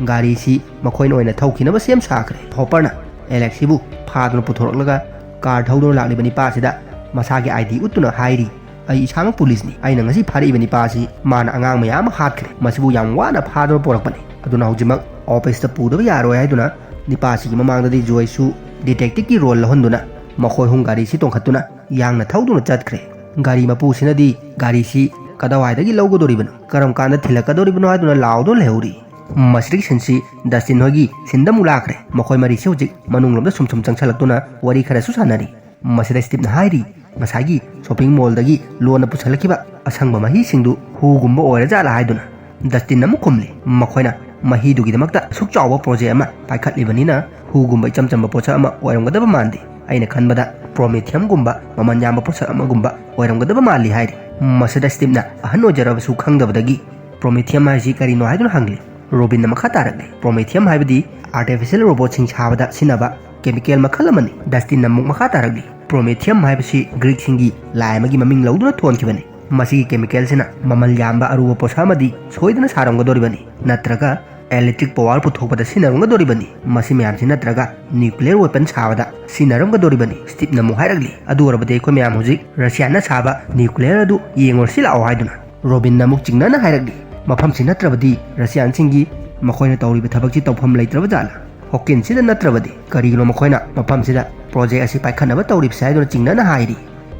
ꯒꯥꯔꯤꯁꯤ ꯃꯈꯣꯏꯅ ꯑꯣꯏꯅ ꯊꯧꯈꯤꯅꯕ ꯁꯦꯝ ꯁꯥꯈ꯭ꯔꯦ꯫ ꯍꯣꯄꯔꯅ ꯑꯦꯂꯦꯛꯁꯤꯕꯨ ꯐꯥꯗꯨꯅ ꯄꯨꯊꯣꯔꯛꯂꯒ ꯀꯥꯔ ꯊꯧꯗꯨꯅ ꯂꯥꯛꯂꯤꯕ ꯅꯤꯄꯥ ꯑꯁꯤꯗ ꯃꯁꯥꯒꯤ ꯑꯥꯏ ꯗꯤ ꯎꯠꯇꯨꯅ ꯍꯥꯏꯔꯤ, "ꯑꯩ ꯏꯁꯥꯃꯛ ꯄꯨꯂꯤꯁꯅꯤ꯫ ꯑꯩꯅ ꯉꯁꯤ ꯐꯥꯔꯛꯏꯕ ꯅꯤꯄꯥ ꯑꯁꯤ ꯃꯥꯅ ꯑꯉꯥꯡ ꯃꯌꯥꯝ ꯑꯃ ꯍꯥꯠꯈ꯭ꯔꯦ꯫ ꯃꯁꯤꯕꯨ ꯌꯥꯝ ꯋꯥꯅ ꯐꯥꯗꯨꯅ ꯄꯨꯔꯛꯄꯅꯤ꯫ ꯑꯗꯨꯅ ꯍꯧꯖꯤꯛꯃꯛ ꯑꯣꯐꯤꯁꯇ ꯄꯨꯗꯕ ꯌꯥꯔꯣꯏ" ꯍꯥꯏꯗꯨꯅ ꯅꯤꯄꯥ ꯑꯁꯤꯒꯤ ꯃꯃꯥꯡꯗꯗꯤ ꯖꯣꯏꯁꯁꯨ ꯗꯤꯇꯦꯛꯇꯤꯚꯀꯤ ꯔꯣꯜ ꯂꯧꯍꯟꯗꯨꯅ ꯃꯈꯣꯏ ꯑꯍꯨꯝ ꯒꯥꯔꯤꯁꯤ ꯇꯣꯡꯈꯠꯇꯨꯅ ꯌꯥꯡꯅ ꯊꯧꯗꯨꯅ ꯆꯠꯈ꯭ꯔꯦ꯫ ꯒꯥꯔꯤ ꯃꯄꯨꯁꯤꯅꯗꯤ ꯒꯥꯔꯤꯁꯤ ꯀꯗꯥꯋꯥꯏꯗꯒꯤ ꯂꯧꯒꯗꯧꯔꯤꯕꯅꯣ, ꯀꯔꯝ ꯀꯥꯟꯗ ꯊꯤꯜꯂꯛꯀꯗꯧꯔꯤꯕꯅꯣ ꯍꯥꯏꯗꯨꯅ ꯂꯥꯎꯗꯨꯅ ꯂꯩꯍꯧꯔꯤ꯫ ꯃꯁꯤꯗꯒꯤ ꯁꯤꯟꯁꯤ ꯗꯁꯇꯤꯟ ꯍꯣꯏꯒꯤ ꯁꯤꯟꯗ ꯑꯃꯨꯛ ꯂꯥꯛꯈ꯭ꯔꯦ꯫ ꯃꯈꯣꯏ ꯃꯔꯤꯁꯤ ꯍꯧꯖꯤꯛ ꯃꯅꯨꯡꯂꯣꯝꯗ ꯁꯨꯝ ꯁꯨꯝ ꯆꯪꯁꯜꯂꯛꯇꯨꯅ ꯋꯥꯔꯤ ꯈꯔꯁꯨ ꯁꯥꯟꯅꯔꯤ꯫ ꯃꯁꯤꯗ ꯁ꯭ꯇꯤꯞꯅ ꯍꯥꯏꯔꯤ, "ꯉꯁꯥꯏꯒꯤ ꯁꯣꯞꯄꯤꯡ ꯃꯣꯜꯗꯒꯤ ꯂꯣꯟꯅ ꯄꯨꯁꯜꯂꯛꯈꯤꯕ ꯑꯁꯪꯕ ꯃꯍꯤꯁꯤꯡꯗꯨ ꯍꯨꯒꯨꯝꯕ ꯑꯣꯏꯔꯖꯥꯠꯂꯥ?" ꯍꯥꯏꯗꯨꯅ꯫ ꯗꯁꯇꯤꯟꯅ ꯑꯃꯨꯛ ꯈꯨꯝꯂꯤ, "ꯃꯈꯣꯏꯅ ꯃꯍꯤꯗꯨꯒꯤꯗꯃꯛꯇ ꯑꯁꯨꯛ ꯆꯥꯎꯕ ꯄ꯭ꯔꯣꯖꯦꯛ ꯑꯃ ꯄꯥꯏꯈꯠꯂꯤꯕꯅꯤꯅ ꯍꯨꯒꯨꯝꯕ ꯏꯆꯝ ꯆꯝꯕ ꯄꯣꯠꯁꯛ ꯑꯃ ꯑꯣꯏꯔꯝꯒꯗꯕ ꯃꯥꯟꯗꯦ꯫ ꯑꯩꯅ ꯈꯟꯕꯗ ꯄ꯭ꯔꯣꯃꯤꯊꯤꯌꯝꯒꯨꯝꯕ ꯃꯃꯜ ꯌꯥꯝꯕ ꯄꯣꯠꯁꯛ ꯑꯃꯒꯨꯝꯕ ꯑꯣꯏꯔꯝꯒꯗꯕ ꯃꯥꯜꯂꯤ ꯍꯥꯏꯔꯤ꯫ ꯃꯁꯤꯗ ꯁ꯭ꯇꯤꯞꯅ ꯑꯍꯟ ꯑꯣꯏꯖꯔꯕꯁꯨ ꯈꯪꯗꯕꯗꯒꯤ ꯄ꯭ꯔꯣꯃꯤꯊꯤꯌꯝ ꯍꯥꯏꯁꯤ ꯀꯔꯤꯅꯣ ꯍꯥꯏꯗꯨꯅ ꯍꯪꯂꯤ꯫ ꯔꯣꯕꯤꯟꯅ ꯃꯈꯥ ꯇꯥꯔꯛꯂꯤ, ꯄ꯭ꯔꯣꯃꯤꯊꯤꯌꯝ ꯍꯥꯏꯕꯗꯤ ꯑꯥꯔꯇꯤꯐꯤꯁꯤꯌꯦꯜ ꯔꯣꯕꯣꯠꯁꯤꯡ ꯁꯥꯕꯗ ꯁꯤꯖꯤꯟꯅꯕ ꯀꯦꯃꯤꯀꯦꯜ ꯃꯈꯜ ꯑꯃꯅꯤ꯫ ꯗꯁꯇꯤꯟꯅ ꯑꯃꯨꯛ ꯃꯈꯥ ꯇꯥꯔꯛꯂꯤ, ꯄ꯭ꯔꯣꯃꯤꯊꯤꯌꯝ ꯍꯥꯏꯕꯁꯤ ꯒ꯭ꯔꯤꯛꯁꯤꯡꯒꯤ ꯂꯥꯏ ꯑꯃꯒꯤ ꯃꯃꯤꯡ ꯂꯧꯗꯨꯅ ꯊꯣꯟꯈꯤꯕꯅꯤ꯫ ꯃꯁꯤꯒꯤ ꯀꯦꯃꯤꯀꯦꯜꯁꯤꯅ ꯃꯃꯜ ꯌꯥꯝꯕ ꯑꯔꯨꯕ ꯄꯣꯠꯁꯛ ꯑꯃꯗꯤ ꯁꯣꯏꯗꯅ ꯁꯥꯔꯝꯒꯗꯧꯔꯤꯕꯅꯤ, ꯅꯠꯇ꯭ꯔꯒ ꯏꯂꯦꯛꯇ꯭ꯔꯤꯛ ꯄꯋꯥꯔ ꯄꯨꯊꯣꯛꯄꯗ ꯁꯤꯖꯤꯟꯅꯔꯝꯒꯗꯧꯔꯤꯕꯅꯤ꯫ ꯃꯁꯤ ꯃꯌꯥꯝꯁꯤ ꯅꯠꯇ꯭ꯔꯒ ꯅ꯭ꯌꯨꯀ꯭ꯂꯤꯌꯔ ꯋꯦꯄꯟ ꯁꯥꯕꯗ ꯁꯤꯖꯤꯟꯅꯔꯝꯒꯗꯧꯔꯤꯕꯅꯤ꯫ ꯁ꯭ꯇꯤꯞꯅ ꯑꯃꯨꯛ ꯍꯥꯏꯔꯛꯂꯤ, ꯑꯗꯨ ꯑꯣꯏꯔꯕꯗꯤ ꯑꯩꯈꯣꯏ ꯃꯌꯥꯝ ꯍꯧꯖꯤꯛ ꯔꯁꯤꯌꯥꯅ ꯁꯥꯕ ꯅ꯭ꯌꯨꯀ꯭ꯂꯤꯌꯔ ꯑꯗꯨ ꯌꯦꯡꯉꯨꯔꯁꯤ ꯂꯥꯛꯑꯣ ꯍꯥꯏꯗꯨꯅ꯫ ꯔꯣꯕꯤꯟꯅ ꯑꯃꯨꯛ ꯆꯤꯡꯅꯅ ꯍꯥꯏꯔꯛꯂꯤ, ꯃꯐꯝꯁꯤ ꯅꯠꯇ꯭ꯔꯕꯗꯤ ꯔꯁꯤꯌꯥꯟꯁꯤꯡꯒꯤ ꯃꯈꯣꯏꯅ ꯇꯧꯔꯤꯕ ꯊꯕꯛꯁꯤ ꯇꯧꯐꯝ ꯂꯩꯇ꯭ꯔꯕ ꯖꯥꯠꯂ? ꯍꯣꯀꯤꯟꯁꯤꯗ ꯅꯠꯇ꯭ꯔꯕꯗꯤ ꯀꯔꯤꯒꯤꯅꯣ ꯃꯈꯣꯏꯅ ꯃꯐꯝꯁꯤꯗ ꯄ꯭ꯔꯣꯖꯦꯛ ꯑꯁꯤ ꯄꯥꯏꯈꯠꯅꯕ ꯇꯧꯔꯤꯕꯁꯦ ꯍꯥꯏꯗꯨꯅ ꯆꯤꯡꯅꯅ ꯍꯥꯏꯔꯤ꯫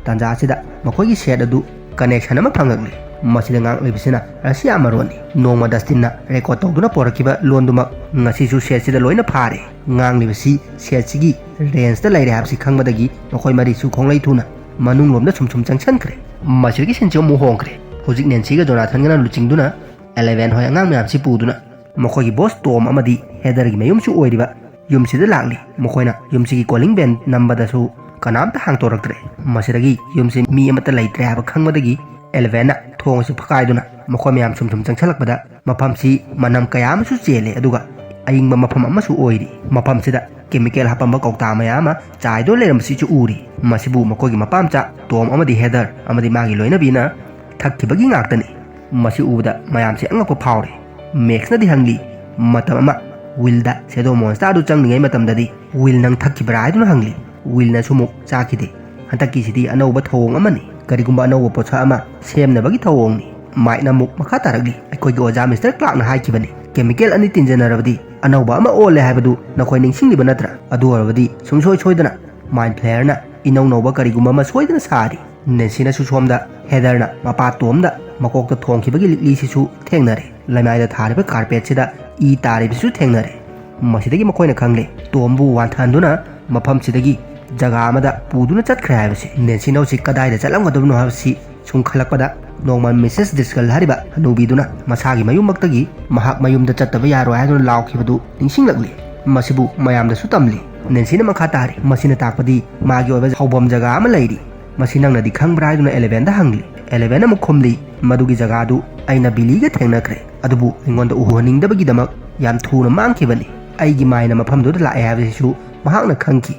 ꯇꯥꯟꯖꯥ ꯑꯁꯤꯗ ꯃꯈꯣꯏꯒꯤ ꯁꯦꯠ ꯑꯗꯨ ꯀꯅꯦꯛꯁꯟ ꯑꯃ ꯐꯪꯂꯛꯂꯤ꯫ ꯃꯁꯤꯗ ꯉꯥꯡꯂꯤꯕꯁꯤꯅ ꯔꯁꯤꯌꯥ ꯃꯔꯣꯟꯅꯤ꯫ ꯅꯣꯡꯃ ꯗꯁꯇꯤꯟꯅ ꯔꯦꯀꯣꯔꯗ ꯇꯧꯗꯨꯅ ꯄꯨꯔꯛꯈꯤꯕ ꯂꯣꯟꯗꯨꯃꯛ ꯉꯁꯤꯁꯨ ꯁꯦꯠꯁꯤꯗ ꯂꯣꯏꯅ ꯐꯥꯔꯦ꯫ ꯉꯥꯡꯂꯤꯕꯁꯤ ꯁꯦꯠꯁꯤꯒꯤ ꯔꯦꯟꯖꯇ ꯂꯩꯔꯦ ꯍꯥꯏꯕꯁꯤ ꯈꯪꯕꯗꯒꯤ ꯃꯈꯣꯏ ꯃꯔꯤꯁꯨ ꯈꯣꯡꯂꯩ ꯊꯨꯅ ꯃꯅꯨꯡꯂꯣꯝꯗ ꯁꯨꯝ ꯁꯨꯝ ꯆꯪꯁꯤꯟꯈ꯭ꯔꯦ꯫ ꯃꯁꯤꯗꯒꯤ ꯁꯤꯟꯁꯤ ꯑꯃꯨꯛ ꯍꯣꯡꯈ꯭ꯔꯦ꯫ ꯍꯧꯖꯤꯛ ꯅꯦꯟꯁꯤꯒ ꯖꯣꯅꯥꯊꯟꯒꯅ ꯂꯨꯆꯤꯡꯗꯨꯅ ꯑꯦꯂꯦꯚꯦꯟ ꯍꯣꯏ ꯑꯉꯥꯡ ꯃꯌꯥꯝꯁꯤ ꯄꯨꯗꯨꯅ ꯃꯈꯣꯏꯒꯤ ꯕꯣꯁ ꯇꯣꯝ ꯑꯃꯗꯤ ꯍꯦꯗꯔꯒꯤ ꯃꯌꯨꯝꯁꯨ ꯑꯣꯏꯔꯤꯕ ꯌꯨꯝꯁꯤꯗ ꯂꯥꯛꯂꯤ꯫ ꯃꯈꯣꯏꯅ ꯌꯨꯝꯁꯤꯒꯤ ꯀꯣꯂꯤꯡ ꯕꯦꯜ ꯅꯝꯕꯗꯁꯨ ꯀꯅꯥꯝꯇ ꯍꯥꯡꯗꯣꯔꯛꯇ꯭ꯔꯦ꯫ ꯃꯁꯤꯗꯒꯤ ꯌꯨꯝꯁꯤ ꯃꯤ ꯑꯃꯠꯇ ꯂꯩꯇ꯭ꯔꯦ ꯍꯥꯏꯕ ꯈꯪꯕꯗꯒꯤ ꯑꯦꯂꯦꯚꯦꯟꯅ ꯊꯣꯡ ꯑꯁꯤ ꯐꯛꯀꯥꯏꯗꯨꯅ ꯃꯈꯣꯏ ꯃꯌꯥꯝ ꯁꯨꯝ ꯁꯨꯝ ꯆꯪꯁꯤꯜꯂꯛꯄꯗ ꯃꯐꯝꯁꯤ ꯃꯅꯝ ꯀꯌꯥ ꯑꯃꯁꯨ ꯆꯦꯜꯂꯦ, ꯑꯗꯨꯒ ꯑꯏꯪꯕ ꯃꯐꯝ ꯑꯃꯁꯨ ꯑꯣꯏꯔꯤ꯫ ꯃꯐꯝꯁꯤꯗ ꯀꯦꯃꯤꯀꯦꯜ ꯍꯥꯄꯝꯕ ꯀꯧꯇꯥ ꯃꯌꯥꯝ ꯑꯃ ꯆꯥꯏꯗꯨꯅ ꯂꯩꯔꯝꯕꯁꯤꯁꯨ ꯎꯔꯤ꯫ ꯃꯁꯤꯕꯨ ꯃꯈꯣꯏꯒꯤ ꯃꯄꯥꯝꯆꯥ ꯇꯣꯝ ꯑꯃꯗꯤ ꯍꯦꯗꯔ ꯑꯃꯗꯤ ꯃꯥꯒꯤ ꯂꯣꯏꯅꯕꯤꯅ ꯊꯛꯈꯤꯕꯒꯤ ꯉꯥꯛꯇꯅꯤ꯫ ꯃꯁꯤ ꯎꯕꯗ ꯃꯌꯥꯝꯁꯦ ꯑꯉꯛꯄ ꯐꯥꯎꯔꯦ꯫ ꯃꯦꯛꯁꯅꯗꯤ ꯍꯪꯂꯤ, ꯃꯇꯝ ꯑꯃ ꯋꯤꯜꯗ ꯁꯦꯗꯣ ꯃꯣꯟꯁꯇꯔꯗꯨ ꯆꯪꯂꯤꯉꯩ ꯃꯇꯝꯗꯗꯤ ꯋꯤꯜ ꯅꯪ ꯊꯛꯈꯤꯕ꯭ꯔꯥ ꯍꯥꯏꯗꯨꯅ ꯍꯪꯂꯤ꯫ ꯋꯤꯜꯅꯁꯨ ꯑꯃꯨꯛ ꯆꯥꯈꯤꯗꯦ꯫ ꯍꯟꯗꯛꯀꯤꯁꯤꯗꯤ ꯑꯅꯧꯕ ꯊꯧꯑꯣꯡ ꯑꯃꯅꯤ, ꯀꯔꯤꯒꯨꯝꯕ ꯑꯅꯧꯕ ꯄꯣꯠꯁꯛ ꯑꯃ ꯁꯦꯝꯅꯕꯒꯤ ꯊꯧꯑꯣꯡꯅꯤ꯫ ꯃꯥꯏꯛꯅ ꯑꯃꯨꯛ ꯃꯈꯥ ꯇꯥꯔꯛꯂꯤ, ꯑꯩꯈꯣꯏꯒꯤ ꯑꯣꯖꯥ ꯃꯤꯁꯇꯔ ꯀ꯭ꯂꯥꯔꯛꯅ ꯍꯥꯏꯈꯤꯕꯅꯤ, ꯀꯦꯃꯤꯀꯦꯜ ꯑꯅꯤ ꯇꯤꯟꯖꯟꯅꯔꯕꯗꯤ ꯑꯅꯧꯕ ꯑꯃ ꯑꯣꯜꯂꯦ ꯍꯥꯏꯕꯗꯨ ꯅꯈꯣꯏ ꯅꯤꯡꯁꯤꯡꯂꯤꯕ ꯅꯠꯇ꯭ꯔꯥ? ꯑꯗꯨ ꯑꯣꯏꯔꯕꯗꯤ ꯁꯨꯡꯁꯣꯏ ꯁꯣꯏꯗꯅ ꯃꯥꯏꯟ ꯐ꯭ꯂꯦꯌꯔꯅ ꯏꯅꯧ ꯅꯧꯕ ꯀꯔꯤꯒꯨꯝꯕ ꯑꯃ ꯁꯣꯏꯗꯅ ꯁꯥꯔꯤ꯫ ꯅꯦꯟꯁꯤꯅꯁꯨ ꯁꯣꯝꯗ ꯍꯦꯗꯔꯅ ꯃꯄꯥ ꯇꯣꯝꯗ ꯃꯀꯣꯛꯇ ꯊꯣꯡꯈꯤꯕꯒꯤ ꯂꯤꯛꯂꯤꯁꯤꯁꯨ ꯊꯦꯡꯅꯔꯦ꯫ ꯂꯩꯃꯥꯏꯗ ꯊꯥꯔꯤꯕ ꯀꯥꯔꯄꯦꯠꯁꯤꯗ ꯏ ꯇꯥꯔꯤꯕꯁꯤꯁꯨ ꯊꯦꯡꯅꯔꯦ꯫ ꯃꯁꯤꯗꯒꯤ ꯃꯈꯣꯏꯅ ꯈꯪꯂꯦ, ꯇꯣꯝꯕꯨ ꯋꯥꯟꯊꯍꯟꯗꯨꯅ ꯃꯐꯝꯁꯤꯗꯒꯤ ꯖꯒꯥ ꯑꯃꯗ ꯄꯨꯗꯨꯅ ꯆꯠꯈ꯭ꯔꯦ ꯍꯥꯏꯕꯁꯤ꯫ ꯅꯦꯟꯁꯤꯅ ꯍꯧꯖꯤꯛ ꯀꯗꯥꯏꯗ ꯆꯠꯂꯝꯒꯗꯕꯅꯣ ꯍꯥꯏꯕꯁꯤ ꯁꯨꯝ ꯈꯜꯂꯛꯄꯗ ꯅꯣꯡꯃ ꯃꯤꯁꯦꯁ ꯗ꯭ꯔꯤꯁꯀꯜ ꯍꯥꯏꯔꯤꯕ ꯍꯅꯨꯕꯤꯗꯨꯅ ꯃꯁꯥꯒꯤ ꯃꯌꯨꯝꯃꯛꯇꯒꯤ ꯃꯍꯥꯛ ꯃꯌꯨꯝꯗ ꯆꯠꯇꯕ ꯌꯥꯔꯣꯏ ꯍꯥꯏꯗꯨꯅ ꯂꯥꯎꯈꯤꯕꯗꯨ ꯅꯤꯡꯁꯤꯡꯂꯛꯂꯤ꯫ ꯃꯁꯤꯕꯨ ꯃꯌꯥꯝꯗꯁꯨ ꯇꯝꯂꯤ꯫ ꯅꯦꯟꯁꯤꯅ ꯃꯈꯥ ꯇꯥꯔꯤ, "ꯃꯁꯤꯅ ꯇꯥꯛꯄꯗꯤ ꯃꯥꯒꯤ ꯑꯣꯏꯕ ꯍꯧꯐꯝ ꯖꯒꯥ ꯑꯃ ꯂꯩꯔꯤ꯫ ꯃꯁꯤ ꯅꯪꯅꯗꯤ ꯈꯪꯕ꯭ꯔꯥ?" ꯍꯥꯏꯗꯨꯅ ꯑꯦꯂꯦꯚꯦꯟꯗ ꯍꯪꯂꯤ꯫ ꯑꯦꯂꯦꯚꯦꯟ ꯑꯃꯨꯛ ꯈꯨꯝꯂꯤ, "ꯃꯗꯨꯒꯤ ꯖꯒꯥꯗꯨ ꯑꯩꯅ ꯕꯤꯂꯤꯒ ꯊꯦꯡꯅꯈ꯭ꯔꯦ, ꯑꯗꯨꯕꯨ ꯑꯩꯉꯣꯟꯗ ꯎꯍꯟꯅꯤꯡꯗꯕꯒꯤꯗꯃꯛ ꯌꯥꯝ ꯊꯨꯅ ꯃꯥꯡꯈꯤꯕꯅꯤ꯫ ꯑꯩꯒꯤ ꯃꯥꯏꯅ ꯃꯐꯝꯗꯨꯗ ꯂꯥꯛꯑꯦ ꯍꯥꯏꯕꯁꯤꯁꯨ ꯃꯍꯥꯛꯅ ꯈꯪꯈꯤ"꯫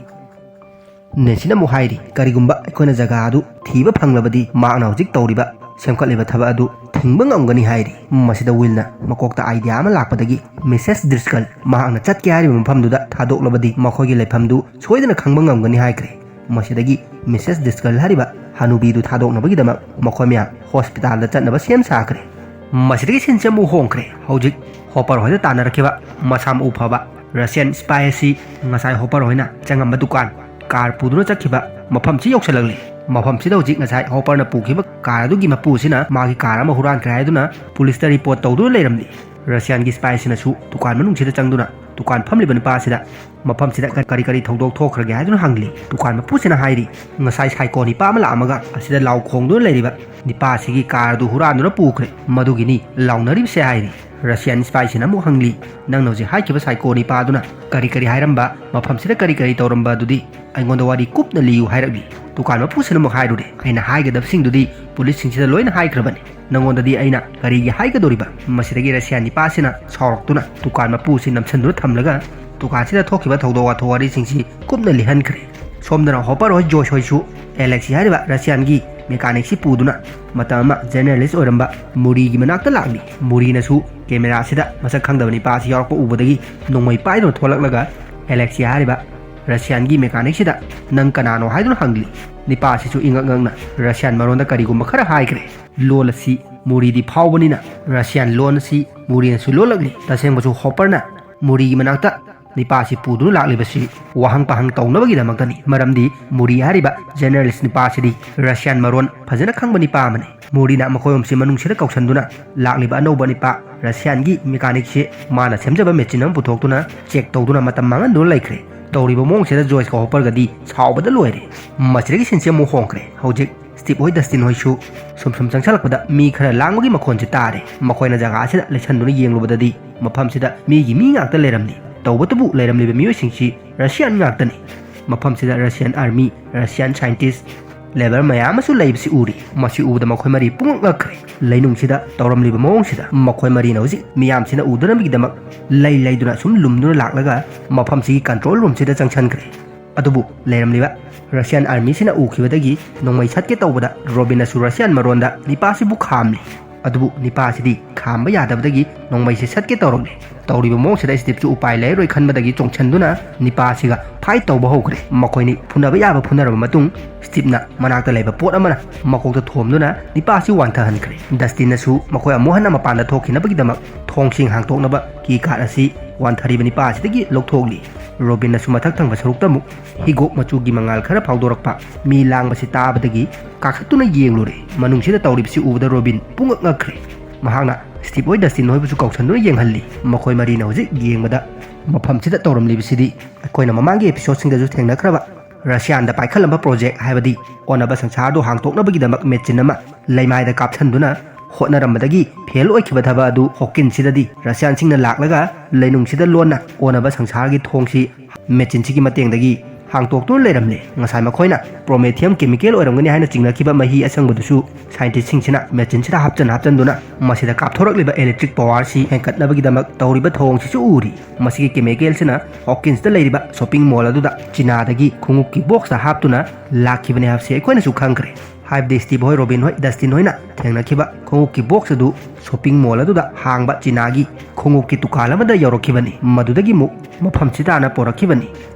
ꯅꯦꯟꯁꯤꯅ ꯑꯃꯨꯛ ꯍꯥꯏꯔꯤ, "ꯀꯔꯤꯒꯨꯝꯕ ꯑꯩꯈꯣꯏꯅ ꯖꯒꯥ ꯑꯗꯨ ꯊꯤꯕ ꯐꯪꯂꯕꯗꯤ ꯃꯍꯥꯛꯅ ꯍꯧꯖꯤꯛ ꯇꯧꯔꯤꯕ ꯁꯦꯝꯒꯠꯂꯤꯕ ꯊꯕꯛ ꯑꯗꯨ ꯊꯤꯡꯕ ꯉꯝꯒꯅꯤ" ꯍꯥꯏꯔꯤ꯫ ꯃꯁꯤꯗ ꯋꯤꯜꯅ ꯃꯀꯣꯛꯇ ꯑꯥꯏꯗꯤꯌꯥ ꯑꯃ ꯂꯥꯛꯄꯗꯒꯤ ꯃꯤꯁꯦꯁ ꯗ꯭ꯔꯤꯁꯀꯜ ꯃꯍꯥꯛꯅ ꯆꯠꯀꯦ ꯍꯥꯏꯔꯤꯕ ꯃꯐꯝꯗꯨꯗ ꯊꯥꯗꯣꯛꯂꯕꯗꯤ ꯃꯈꯣꯏꯒꯤ ꯂꯩꯐꯝꯗꯨ ꯁꯣꯏꯗꯅ ꯈꯪꯕ ꯉꯝꯒꯅꯤ ꯍꯥꯏꯈ꯭ꯔꯦ꯫ ꯃꯁꯤꯗꯒꯤ ꯃꯤꯁꯦꯁ ꯗ꯭ꯔꯤꯁꯀꯜ ꯍꯥꯏꯔꯤꯕ ꯍꯅꯨꯕꯤꯗꯨ ꯊꯥꯗꯣꯛꯅꯕꯒꯤꯗꯃꯛ ꯃꯈꯣꯏ ꯃꯌꯥꯝ ꯍꯣꯁꯄꯤꯇꯥꯜꯗ ꯆꯠꯅꯕ ꯁꯦꯝ ꯁꯥꯈ꯭ꯔꯦ꯫ ꯃꯁꯤꯗꯒꯤ ꯁꯤꯟꯁꯦ ꯑꯃꯨꯛ ꯍꯣꯡꯈ꯭ꯔꯦ꯫ ꯍꯧꯖꯤꯛ ꯍꯣꯄꯔ ꯍꯣꯏꯗ ꯇꯥꯟꯅꯔꯛꯈꯤꯕ ꯃꯁꯥ ꯃꯎ ꯐꯕ ꯔꯁꯤꯌꯥꯟ ꯁꯤꯄꯥꯏ ꯑꯁꯤ ꯉꯁꯥꯏ ꯍꯣꯄꯔ ꯍꯣꯏꯅ ꯆꯪꯉꯝꯕ ꯗꯨꯀꯥꯟ ꯀꯥꯔ ꯄꯨꯗꯨꯅ ꯆꯠꯈꯤꯕ ꯃꯐꯝꯁꯤ ꯌꯧꯁꯤꯜꯂꯛꯂꯤ꯫ ꯃꯐꯝꯁꯤꯗ ꯍꯧꯖꯤꯛ ꯉꯁꯥꯏ ꯍꯣꯄꯔꯅ ꯄꯨꯈꯤꯕ ꯀꯥꯔ ꯑꯗꯨꯒꯤ ꯃꯄꯨꯁꯤꯅ ꯃꯥꯒꯤ ꯀꯥꯔ ꯑꯃ ꯍꯨꯔꯥꯟꯈ꯭ꯔꯦ ꯍꯥꯏꯗꯨꯅ ꯄꯨꯂꯤꯁꯇ ꯔꯤꯄꯣꯔꯠ ꯇꯧꯗꯨꯅ ꯂꯩꯔꯝꯂꯤ꯫ ꯔꯁꯤꯌꯥꯟꯒꯤ ꯁꯤꯄꯥꯏꯁꯤꯅꯁꯨ ꯗꯨꯀꯥꯟ ꯃꯅꯨꯡꯁꯤꯗ ꯆꯪꯗꯨꯅ ꯗꯨꯀꯥꯟ ꯐꯝꯂꯤꯕ ꯅꯨꯄꯥ ꯑꯁꯤꯗ ꯃꯐꯝꯁꯤꯗ ꯀꯔꯤ ꯀꯔꯤ ꯊꯧꯗꯣꯛ ꯊꯣꯛꯈ꯭ꯔꯒꯦ ꯍꯥꯏꯗꯨꯅ ꯍꯪꯂꯤ꯫ ꯗꯨꯀꯥꯟ ꯃꯄꯨꯁꯤꯅ ꯍꯥꯏꯔꯤ, "ꯉꯁꯥꯏ ꯁꯥꯏꯀꯣ ꯅꯤꯄꯥ ꯑꯃ ꯂꯥꯛꯑꯝꯃꯒ ꯑꯁꯤꯗ ꯂꯥꯎ ꯈꯣꯡꯗꯨꯅ ꯂꯩꯔꯤꯕ ꯅꯤꯄꯥ ꯑꯁꯤꯒꯤ ꯀꯥꯔ ꯑꯗꯨ ꯍꯨꯔꯥꯟꯗꯨꯅ ꯄꯨꯈ꯭ꯔꯦ, ꯃꯗꯨꯒꯤꯅꯤ ꯂꯥꯎꯅꯔꯤꯕꯁꯦ" ꯍꯥꯏꯔꯤ꯫ ꯔꯁꯤꯌꯥꯟ ꯁꯤꯄꯥꯏꯁꯤꯅ ꯑꯃꯨꯛ ꯍꯪꯂꯤ, "ꯅꯪꯅ ꯍꯧꯖꯤꯛ ꯍꯥꯏꯈꯤꯕ ꯁꯥꯏꯀꯣ ꯅꯤꯄꯥ ꯑꯗꯨꯅ ꯀꯔꯤ ꯀꯔꯤ ꯍꯥꯏꯔꯝꯕ, ꯃꯐꯝꯁꯤꯗ ꯀꯔꯤ ꯀꯔꯤ ꯇꯧꯔꯝꯕ ꯑꯗꯨꯗꯤ ꯑꯩꯉꯣꯟꯗ ꯋꯥꯔꯤ ꯀꯨꯞꯅ ꯂꯤꯌꯨ" ꯍꯥꯏꯔꯛꯂꯤ꯫ ꯗꯨꯀꯥꯟ ꯃꯄꯨꯁꯤꯅ ꯑꯃꯨꯛ ꯍꯥꯏꯔꯨꯔꯦ, "ꯑꯩꯅ ꯍꯥꯏꯒꯗꯕꯁꯤꯡꯗꯨꯗꯤ ꯄꯨꯂꯤꯁꯁꯤꯡꯁꯤꯗ ꯂꯣꯏꯅ ꯍꯥꯏꯈ꯭ꯔꯕꯅꯤ, ꯅꯪꯉꯣꯟꯗꯗꯤ ꯑꯩꯅ ꯀꯔꯤꯒꯤ ꯍꯥꯏꯒꯗꯧꯔꯤꯕ?" ꯃꯁꯤꯗꯒꯤ ꯔꯁꯤꯌꯥꯟ ꯅꯤꯄꯥꯁꯤꯅ ꯁꯥꯎꯔꯛꯇꯨꯅ ꯗꯨꯀꯥꯟ ꯃꯄꯨꯁꯤ ꯅꯝꯁꯤꯟꯗꯨꯅ ꯊꯝꯂꯒ ꯗꯨꯀꯥꯟꯁꯤꯗ ꯊꯣꯛꯈꯤꯕ ꯊꯧꯗꯣꯛ ꯋꯥꯊꯣꯛ ꯋꯥꯔꯤꯁꯤꯡꯁꯤ ꯀꯨꯞꯅ ꯂꯤꯍꯟꯈ꯭ꯔꯦ꯫ ꯁꯣꯝꯗꯅ ꯍꯣꯄꯔ ꯍꯣꯏ ꯖꯣꯏꯁ ꯍꯣꯏꯁꯨ ꯑꯦꯂꯦꯛꯁꯤ ꯍꯥꯏꯔꯤꯕ ꯔꯁꯤꯌꯥꯟꯒꯤ ꯃꯦꯀꯥꯅꯤꯛꯁꯤ ꯄꯨꯗꯨꯅ ꯃꯇꯝ ꯑꯃ ꯖꯔꯅꯦꯂꯤꯁ ꯑꯣꯏꯔꯝꯕ ꯃꯨꯔꯤꯒꯤ ꯃꯅꯥꯛꯇ ꯂꯥꯛꯂꯤ꯫ ꯃꯨꯔꯤꯅꯁꯨ ꯀꯦꯃꯦꯔꯥ ꯑꯁꯤꯗ ꯃꯁꯛ ꯈꯪꯗꯕ ꯅꯤꯄꯥ ꯑꯁꯤ ꯌꯥꯎꯔꯛꯄ ꯎꯕꯗꯒꯤ ꯅꯣꯡꯃꯩ ꯄꯥꯏꯗꯨꯅ ꯊꯣꯛꯂꯛꯂꯒ ꯑꯦꯂꯦꯛꯁꯤ ꯍꯥꯏꯔꯤꯕ ꯔꯁꯤꯌꯥꯟꯒꯤ ꯃꯦꯀꯥꯅꯤꯛꯁꯤꯗ "ꯅꯪ ꯀꯅꯥꯅꯣ?" ꯍꯥꯏꯗꯨꯅ ꯍꯪꯂꯤ꯫ ꯅꯤꯄꯥ ꯑꯁꯤꯁꯨ ꯏꯉꯛ ꯉꯛꯅ ꯔꯁꯤꯌꯥꯟ ꯃꯔꯣꯟꯗ ꯀꯔꯤꯒꯨꯝꯕ ꯈꯔ ꯍꯥꯏꯈ꯭ꯔꯦ꯫ ꯂꯣꯜ ꯑꯁꯤ ꯃꯨꯔꯤꯗꯤ ꯐꯥꯎꯕꯅꯤꯅ ꯔꯁꯤꯌꯥꯟ ꯂꯣꯟ ꯑꯁꯤ ꯃꯨꯔꯤꯅꯁꯨ ꯂꯣꯜꯂꯛꯂꯤ꯫ ꯇꯁꯦꯡꯕꯁꯨ ꯍꯣꯄꯔꯅ ꯃꯨꯔꯤꯒꯤ ꯃꯅꯥꯛꯇ ꯅꯤꯄꯥ ꯑꯁꯤ ꯄꯨꯗꯨꯅ ꯂꯥꯛꯂꯤꯕꯁꯤ ꯋꯥꯍꯪ ꯄꯥꯍꯪ ꯇꯧꯅꯕꯒꯤꯗꯃꯛꯇꯅꯤ, ꯃꯔꯝꯗꯤ ꯃꯨꯔꯤ ꯍꯥꯏꯔꯤꯕ ꯖꯔꯅꯦꯂꯤꯁ ꯅꯤꯄꯥ ꯑꯁꯤꯗꯤ ꯔꯁꯤꯌꯥꯟ ꯃꯔꯣꯟ ꯐꯖꯅ ꯈꯪꯕ ꯅꯤꯄꯥ ꯑꯃꯅꯤ꯫ ꯃꯨꯔꯤꯅ ꯃꯈꯣꯏ ꯑꯍꯨꯝꯁꯤ ꯃꯅꯨꯡꯁꯤꯗ ꯀꯧꯁꯟꯗꯨꯅ ꯂꯥꯛꯂꯤꯕ ꯑꯅꯧꯕ ꯅꯤꯄꯥ ꯔꯁꯤꯌꯥꯟꯒꯤ ꯃꯦꯀꯥꯅꯤꯛꯁꯦ ꯃꯥꯅ ꯁꯦꯝꯖꯕ ꯃꯦꯆꯤꯟ ꯑꯃ ꯄꯨꯊꯣꯛꯇꯨꯅ ꯆꯦꯛ ꯇꯧꯗꯨꯅ ꯃꯇꯝ ꯃꯥꯡꯍꯟꯗꯨꯅ ꯂꯩꯈ꯭ꯔꯦ꯫ ꯇꯧꯔꯤꯕ ꯃꯑꯣꯡꯁꯤꯗ ꯖꯣꯏꯁꯀ ꯍꯣꯄꯔꯒꯗꯤ ꯁꯥꯎꯕꯗ ꯂꯣꯏꯔꯦ꯫ ꯃꯁꯤꯗꯒꯤ ꯁꯤꯟꯁꯦ ꯑꯃꯨꯛ ꯍꯣꯡꯈ꯭ꯔꯦ꯫ ꯍꯧꯖꯤꯛ ꯁ꯭ꯇꯤꯞ ꯍꯣꯏ, ꯗꯁꯇꯤꯟ ꯍꯣꯏꯁꯨ ꯁꯨꯝ ꯁꯨꯝ ꯆꯪꯁꯜꯂꯛꯄꯗ ꯃꯤ ꯈꯔ ꯂꯥꯡꯕꯒꯤ ꯃꯈꯣꯟꯁꯦ ꯇꯥꯔꯦ꯫ ꯃꯈꯣꯏꯅ ꯖꯒꯥꯁꯤꯗ ꯂꯩꯁꯟꯗꯨꯅ ꯌꯦꯡꯂꯨꯕꯗꯗꯤ ꯃꯐꯝꯁꯤꯗ ꯃꯤꯒꯤ ꯃꯤ ꯉꯥꯛꯇ ꯂꯩꯔꯝꯂꯤ꯫ ꯇꯧꯕꯇꯕꯨ ꯂꯩꯔꯝꯂꯤꯕ ꯃꯤꯑꯣꯏꯁꯤꯡꯁꯤ ꯔꯁꯤꯌꯥꯟ ꯉꯥꯛꯇꯅꯤ꯫ ꯃꯐꯝꯁꯤꯗ Russian army, Russian scientist, labour ꯃꯌꯥꯝ ꯑꯃꯁꯨ ꯂꯩꯕꯁꯤ ꯎꯔꯤ꯫ ꯃꯁꯤ ꯎꯕꯗ ꯃꯈꯣꯏ ꯃꯔꯤ ꯄꯨꯡꯉꯛ ꯉꯛꯈ꯭ꯔꯦ꯫ ꯂꯩꯅꯨꯡꯁꯤꯗ ꯇꯧꯔꯝꯂꯤꯕ ꯃꯑꯣꯡꯁꯤꯗ ꯃꯈꯣꯏ ꯃꯔꯤꯅ ꯍꯧꯖꯤꯛ ꯃꯤꯌꯥꯝꯁꯤꯅ ꯎꯗꯅꯕꯒꯤꯗꯃꯛ ꯂꯩ ꯂꯩꯗꯨꯅ ꯁꯨꯝ ꯂꯨꯝꯗꯨꯅ ꯂꯥꯛꯂꯒ ꯃꯐꯝꯁꯤꯒꯤ ꯀꯟꯇ꯭ꯔꯣꯜ ꯔꯨꯝꯁꯤꯗ ꯆꯪꯁꯟꯈ꯭ꯔꯦ꯫ ꯑꯗꯨꯕꯨ ꯂꯩꯔꯝꯂꯤꯕ ꯔꯁꯤꯌꯥꯟ ꯑꯥꯔꯃꯤꯁꯤꯅ ꯎꯈꯤꯕꯗꯒꯤ ꯅꯣꯡꯃꯩ ꯁꯠꯀꯦ ꯇꯧꯕꯗ ꯔꯣꯕꯤꯟꯅꯁꯨ ꯔꯁꯤꯌꯥꯟ ꯃꯔꯣꯟꯗ ꯅꯤꯄꯥꯁꯤꯕꯨ ꯈꯥꯝꯂꯤ꯫ ꯑꯗꯨꯕꯨ ꯅꯤꯄꯥꯁꯤꯗꯤ ꯈꯥꯝꯕ ꯌꯥꯗꯕꯗꯒꯤ ꯅꯣꯡꯃꯩꯁꯦ ꯁꯠꯀꯦ ꯇꯧꯔꯛꯂꯦ꯫ ꯇꯧꯔꯤꯕ ꯃꯑꯣꯡꯁꯤꯗ ꯁ꯭ꯇꯤꯞꯁꯨ ꯎꯄꯥꯏ ꯂꯩꯔꯔꯣꯏ ꯈꯟꯕꯗꯒꯤ ꯆꯣꯡꯁꯟꯗꯨꯅ ꯅꯤꯄꯥꯁꯤꯒ ꯐꯥꯏꯠ ꯇꯧꯕ ꯍꯧꯈ꯭ꯔꯦ꯫ ꯃꯈꯣꯏꯅꯤ ꯐꯨꯅꯕ ꯌꯥꯕ ꯐꯨꯅꯔꯕ ꯃꯇꯨꯡ ꯁ꯭ꯇꯤꯞꯅ ꯃꯅꯥꯛꯇ ꯂꯩꯕ ꯄꯣꯠ ꯑꯃꯅ ꯃꯀꯣꯛꯇ ꯊꯣꯝꯗꯨꯅ ꯅꯤꯄꯥꯁꯤ ꯋꯥꯟꯊꯍꯟꯈ꯭ꯔꯦ꯫ ꯗꯁꯇꯤꯟꯅꯁꯨ ꯃꯈꯣꯏ ꯑꯃꯨꯛ ꯍꯟꯅ ꯃꯄꯥꯟꯗ ꯊꯣꯛꯈꯤꯅꯕꯒꯤꯗꯃꯛ ꯊꯣꯡꯁꯤꯡ ꯍꯥꯡꯇꯣꯛꯅꯕ ꯀꯤ ꯀꯥꯔꯗ ꯑꯁꯤ ꯋꯥꯟꯊꯔꯤꯕ ꯅꯤꯄꯥ ꯑꯁꯤꯗꯒꯤ ꯂꯧꯊꯣꯛꯂꯤ꯫ ꯔꯣꯕꯤꯟꯅꯁꯨ ꯃꯊꯛ ꯊꯪꯕ ꯁꯔꯨꯛꯇ ꯑꯃꯨꯛ ꯍꯤꯒꯣꯛ ꯃꯆꯨꯒꯤ ꯃꯉꯥꯜ ꯈꯔ ꯐꯥꯎꯗꯣꯔꯛꯄ ꯃꯤ ꯂꯥꯡꯕꯁꯤ ꯇꯥꯕꯗꯒꯤ ꯀꯥꯈꯠꯇꯨꯅ ꯌꯦꯡꯂꯨꯔꯦ꯫ ꯃꯅꯨꯡꯁꯤꯗ ꯇꯧꯔꯤꯕꯁꯤ ꯎꯕꯗ ꯔꯣꯕꯤꯟ ꯄꯨꯡꯉꯛ ꯉꯛꯈ꯭ꯔꯦ꯫ ꯃꯍꯥꯛꯅ ꯁ꯭ꯇꯤꯞ ꯍꯣꯏ, ꯗꯁꯇꯤꯟ ꯍꯣꯏꯕꯨꯁꯨ ꯀꯧꯁꯟꯗꯨꯅ ꯌꯦꯡꯍꯜꯂꯤ꯫ ꯃꯈꯣꯏ ꯃꯔꯤꯅ ꯍꯧꯖꯤꯛ ꯌꯦꯡꯕꯗ ꯃꯐꯝꯁꯤꯗ ꯇꯧꯔꯝꯂꯤꯕꯁꯤꯗꯤ ꯑꯩꯈꯣꯏꯅ ꯃꯃꯥꯡꯒꯤ ꯑꯦꯄꯤꯁꯣꯗꯁꯤꯡꯗꯁꯨ ꯊꯦꯡꯅꯈ꯭ꯔꯕ ꯔꯁꯤꯌꯥꯟꯗ ꯄꯥꯏꯈꯠꯂꯝꯕ ꯄ꯭ꯔꯣꯖꯦꯛ, ꯍꯥꯏꯕꯗꯤ ꯑꯣꯟꯅꯕ ꯁꯪꯁꯥꯔꯗꯨ ꯍꯥꯡꯗꯣꯛꯅꯕꯒꯤꯗꯃꯛ ꯃꯦꯆꯤꯟ ꯑꯃ ꯂꯩꯃꯥꯏꯗ ꯀꯥꯞꯁꯟꯗꯨꯅ ꯍꯣꯠꯅꯔꯝꯕꯗꯒꯤ ꯐꯦꯜ ꯑꯣꯏꯈꯤꯕ ꯊꯕꯛ ꯑꯗꯨ ꯍꯣꯀꯤꯟꯁꯤꯗꯗꯤ ꯔꯁꯤꯌꯥꯟꯁꯤꯡꯅ ꯂꯥꯛꯂꯒ ꯂꯩꯅꯨꯡꯁꯤꯗ ꯂꯣꯟꯅ ꯑꯣꯟꯅꯕ ꯁꯪꯁꯥꯔꯒꯤ ꯊꯣꯡꯁꯤ ꯃꯦꯆꯤꯟꯁꯤꯒꯤ ꯃꯇꯦꯡꯗꯒꯤ ꯍꯥꯡꯇꯣꯛꯇꯨꯅ ꯂꯩꯔꯝꯂꯦ꯫ ꯉꯁꯥꯏ ꯃꯈꯣꯏꯅ ꯄ꯭ꯔꯣꯃꯦꯊꯤꯌꯝ ꯀꯦꯃꯤꯀꯦꯜ ꯑꯣꯏꯔꯝꯒꯅꯤ ꯍꯥꯏꯅ ꯆꯤꯡꯅꯈꯤꯕ ꯃꯍꯤ ꯑꯁꯪꯕꯗꯨꯁꯨ ꯁꯥꯏꯟꯇꯤꯁꯁꯤꯡꯁꯤꯅ ꯃꯦꯆꯤꯟꯁꯤꯗ ꯍꯥꯞꯆꯟ ꯍꯥꯞꯆꯟꯗꯨꯅ ꯃꯁꯤꯗ ꯀꯥꯞꯊꯣꯔꯛꯂꯤꯕ ꯏꯂꯦꯛꯇ꯭ꯔꯤꯛ ꯄꯋꯥꯔꯁꯤ ꯍꯦꯟꯒꯠꯅꯕꯒꯤꯗꯃꯛ ꯇꯧꯔꯤꯕ ꯊꯧꯑꯣꯡꯁꯤꯁꯨ ꯎꯔꯤ꯫ ꯃꯁꯤꯒꯤ ꯀꯦꯃꯤꯀꯦꯜꯁꯤꯅ ꯍꯣꯀꯤꯟꯁꯇ ꯂꯩꯔꯤꯕ ꯁꯣꯞꯄꯤꯡ ꯃꯣꯜ ꯑꯗꯨꯗ ꯆꯤꯅꯥꯗꯒꯤ ꯈꯣꯡꯎꯞꯀꯤ ꯕꯣꯛꯁꯇ ꯍꯥꯞꯇꯨꯅ ꯂꯥꯛꯈꯤꯕꯅꯤ ꯍꯥꯏꯕꯁꯤ ꯑꯩꯈꯣꯏꯅꯁꯨ ꯈꯪꯈ꯭ꯔꯦ꯫ ꯍꯥꯏꯕꯗꯤ ꯁ꯭ꯇꯤꯞ ꯍꯣꯏ, ꯔꯣꯕꯤꯟ ꯍꯣꯏ, ꯗꯁꯇꯤꯟ ꯍꯣꯏꯅ ꯊꯦꯡꯅꯈꯤꯕ ꯈꯣꯡꯎꯞꯀꯤ ꯕꯣꯛꯁ ꯑꯗꯨ ꯁꯣꯞꯄꯤꯡ ꯃꯣꯜ ꯑꯗꯨꯗ ꯍꯥꯡꯕ ꯆꯤꯅꯥꯒꯤ ꯈꯣꯡꯎꯞꯀꯤ ꯗꯨꯀꯥꯟ ꯑꯃꯗ ꯌꯧꯔꯛꯈꯤꯕꯅꯤ꯫ ꯃꯗꯨꯗꯒꯤ ꯑꯃꯨꯛ ꯃꯐꯝꯁꯤ ꯇꯥꯅ ꯄꯣꯔꯛꯈꯤꯕꯅꯤ꯫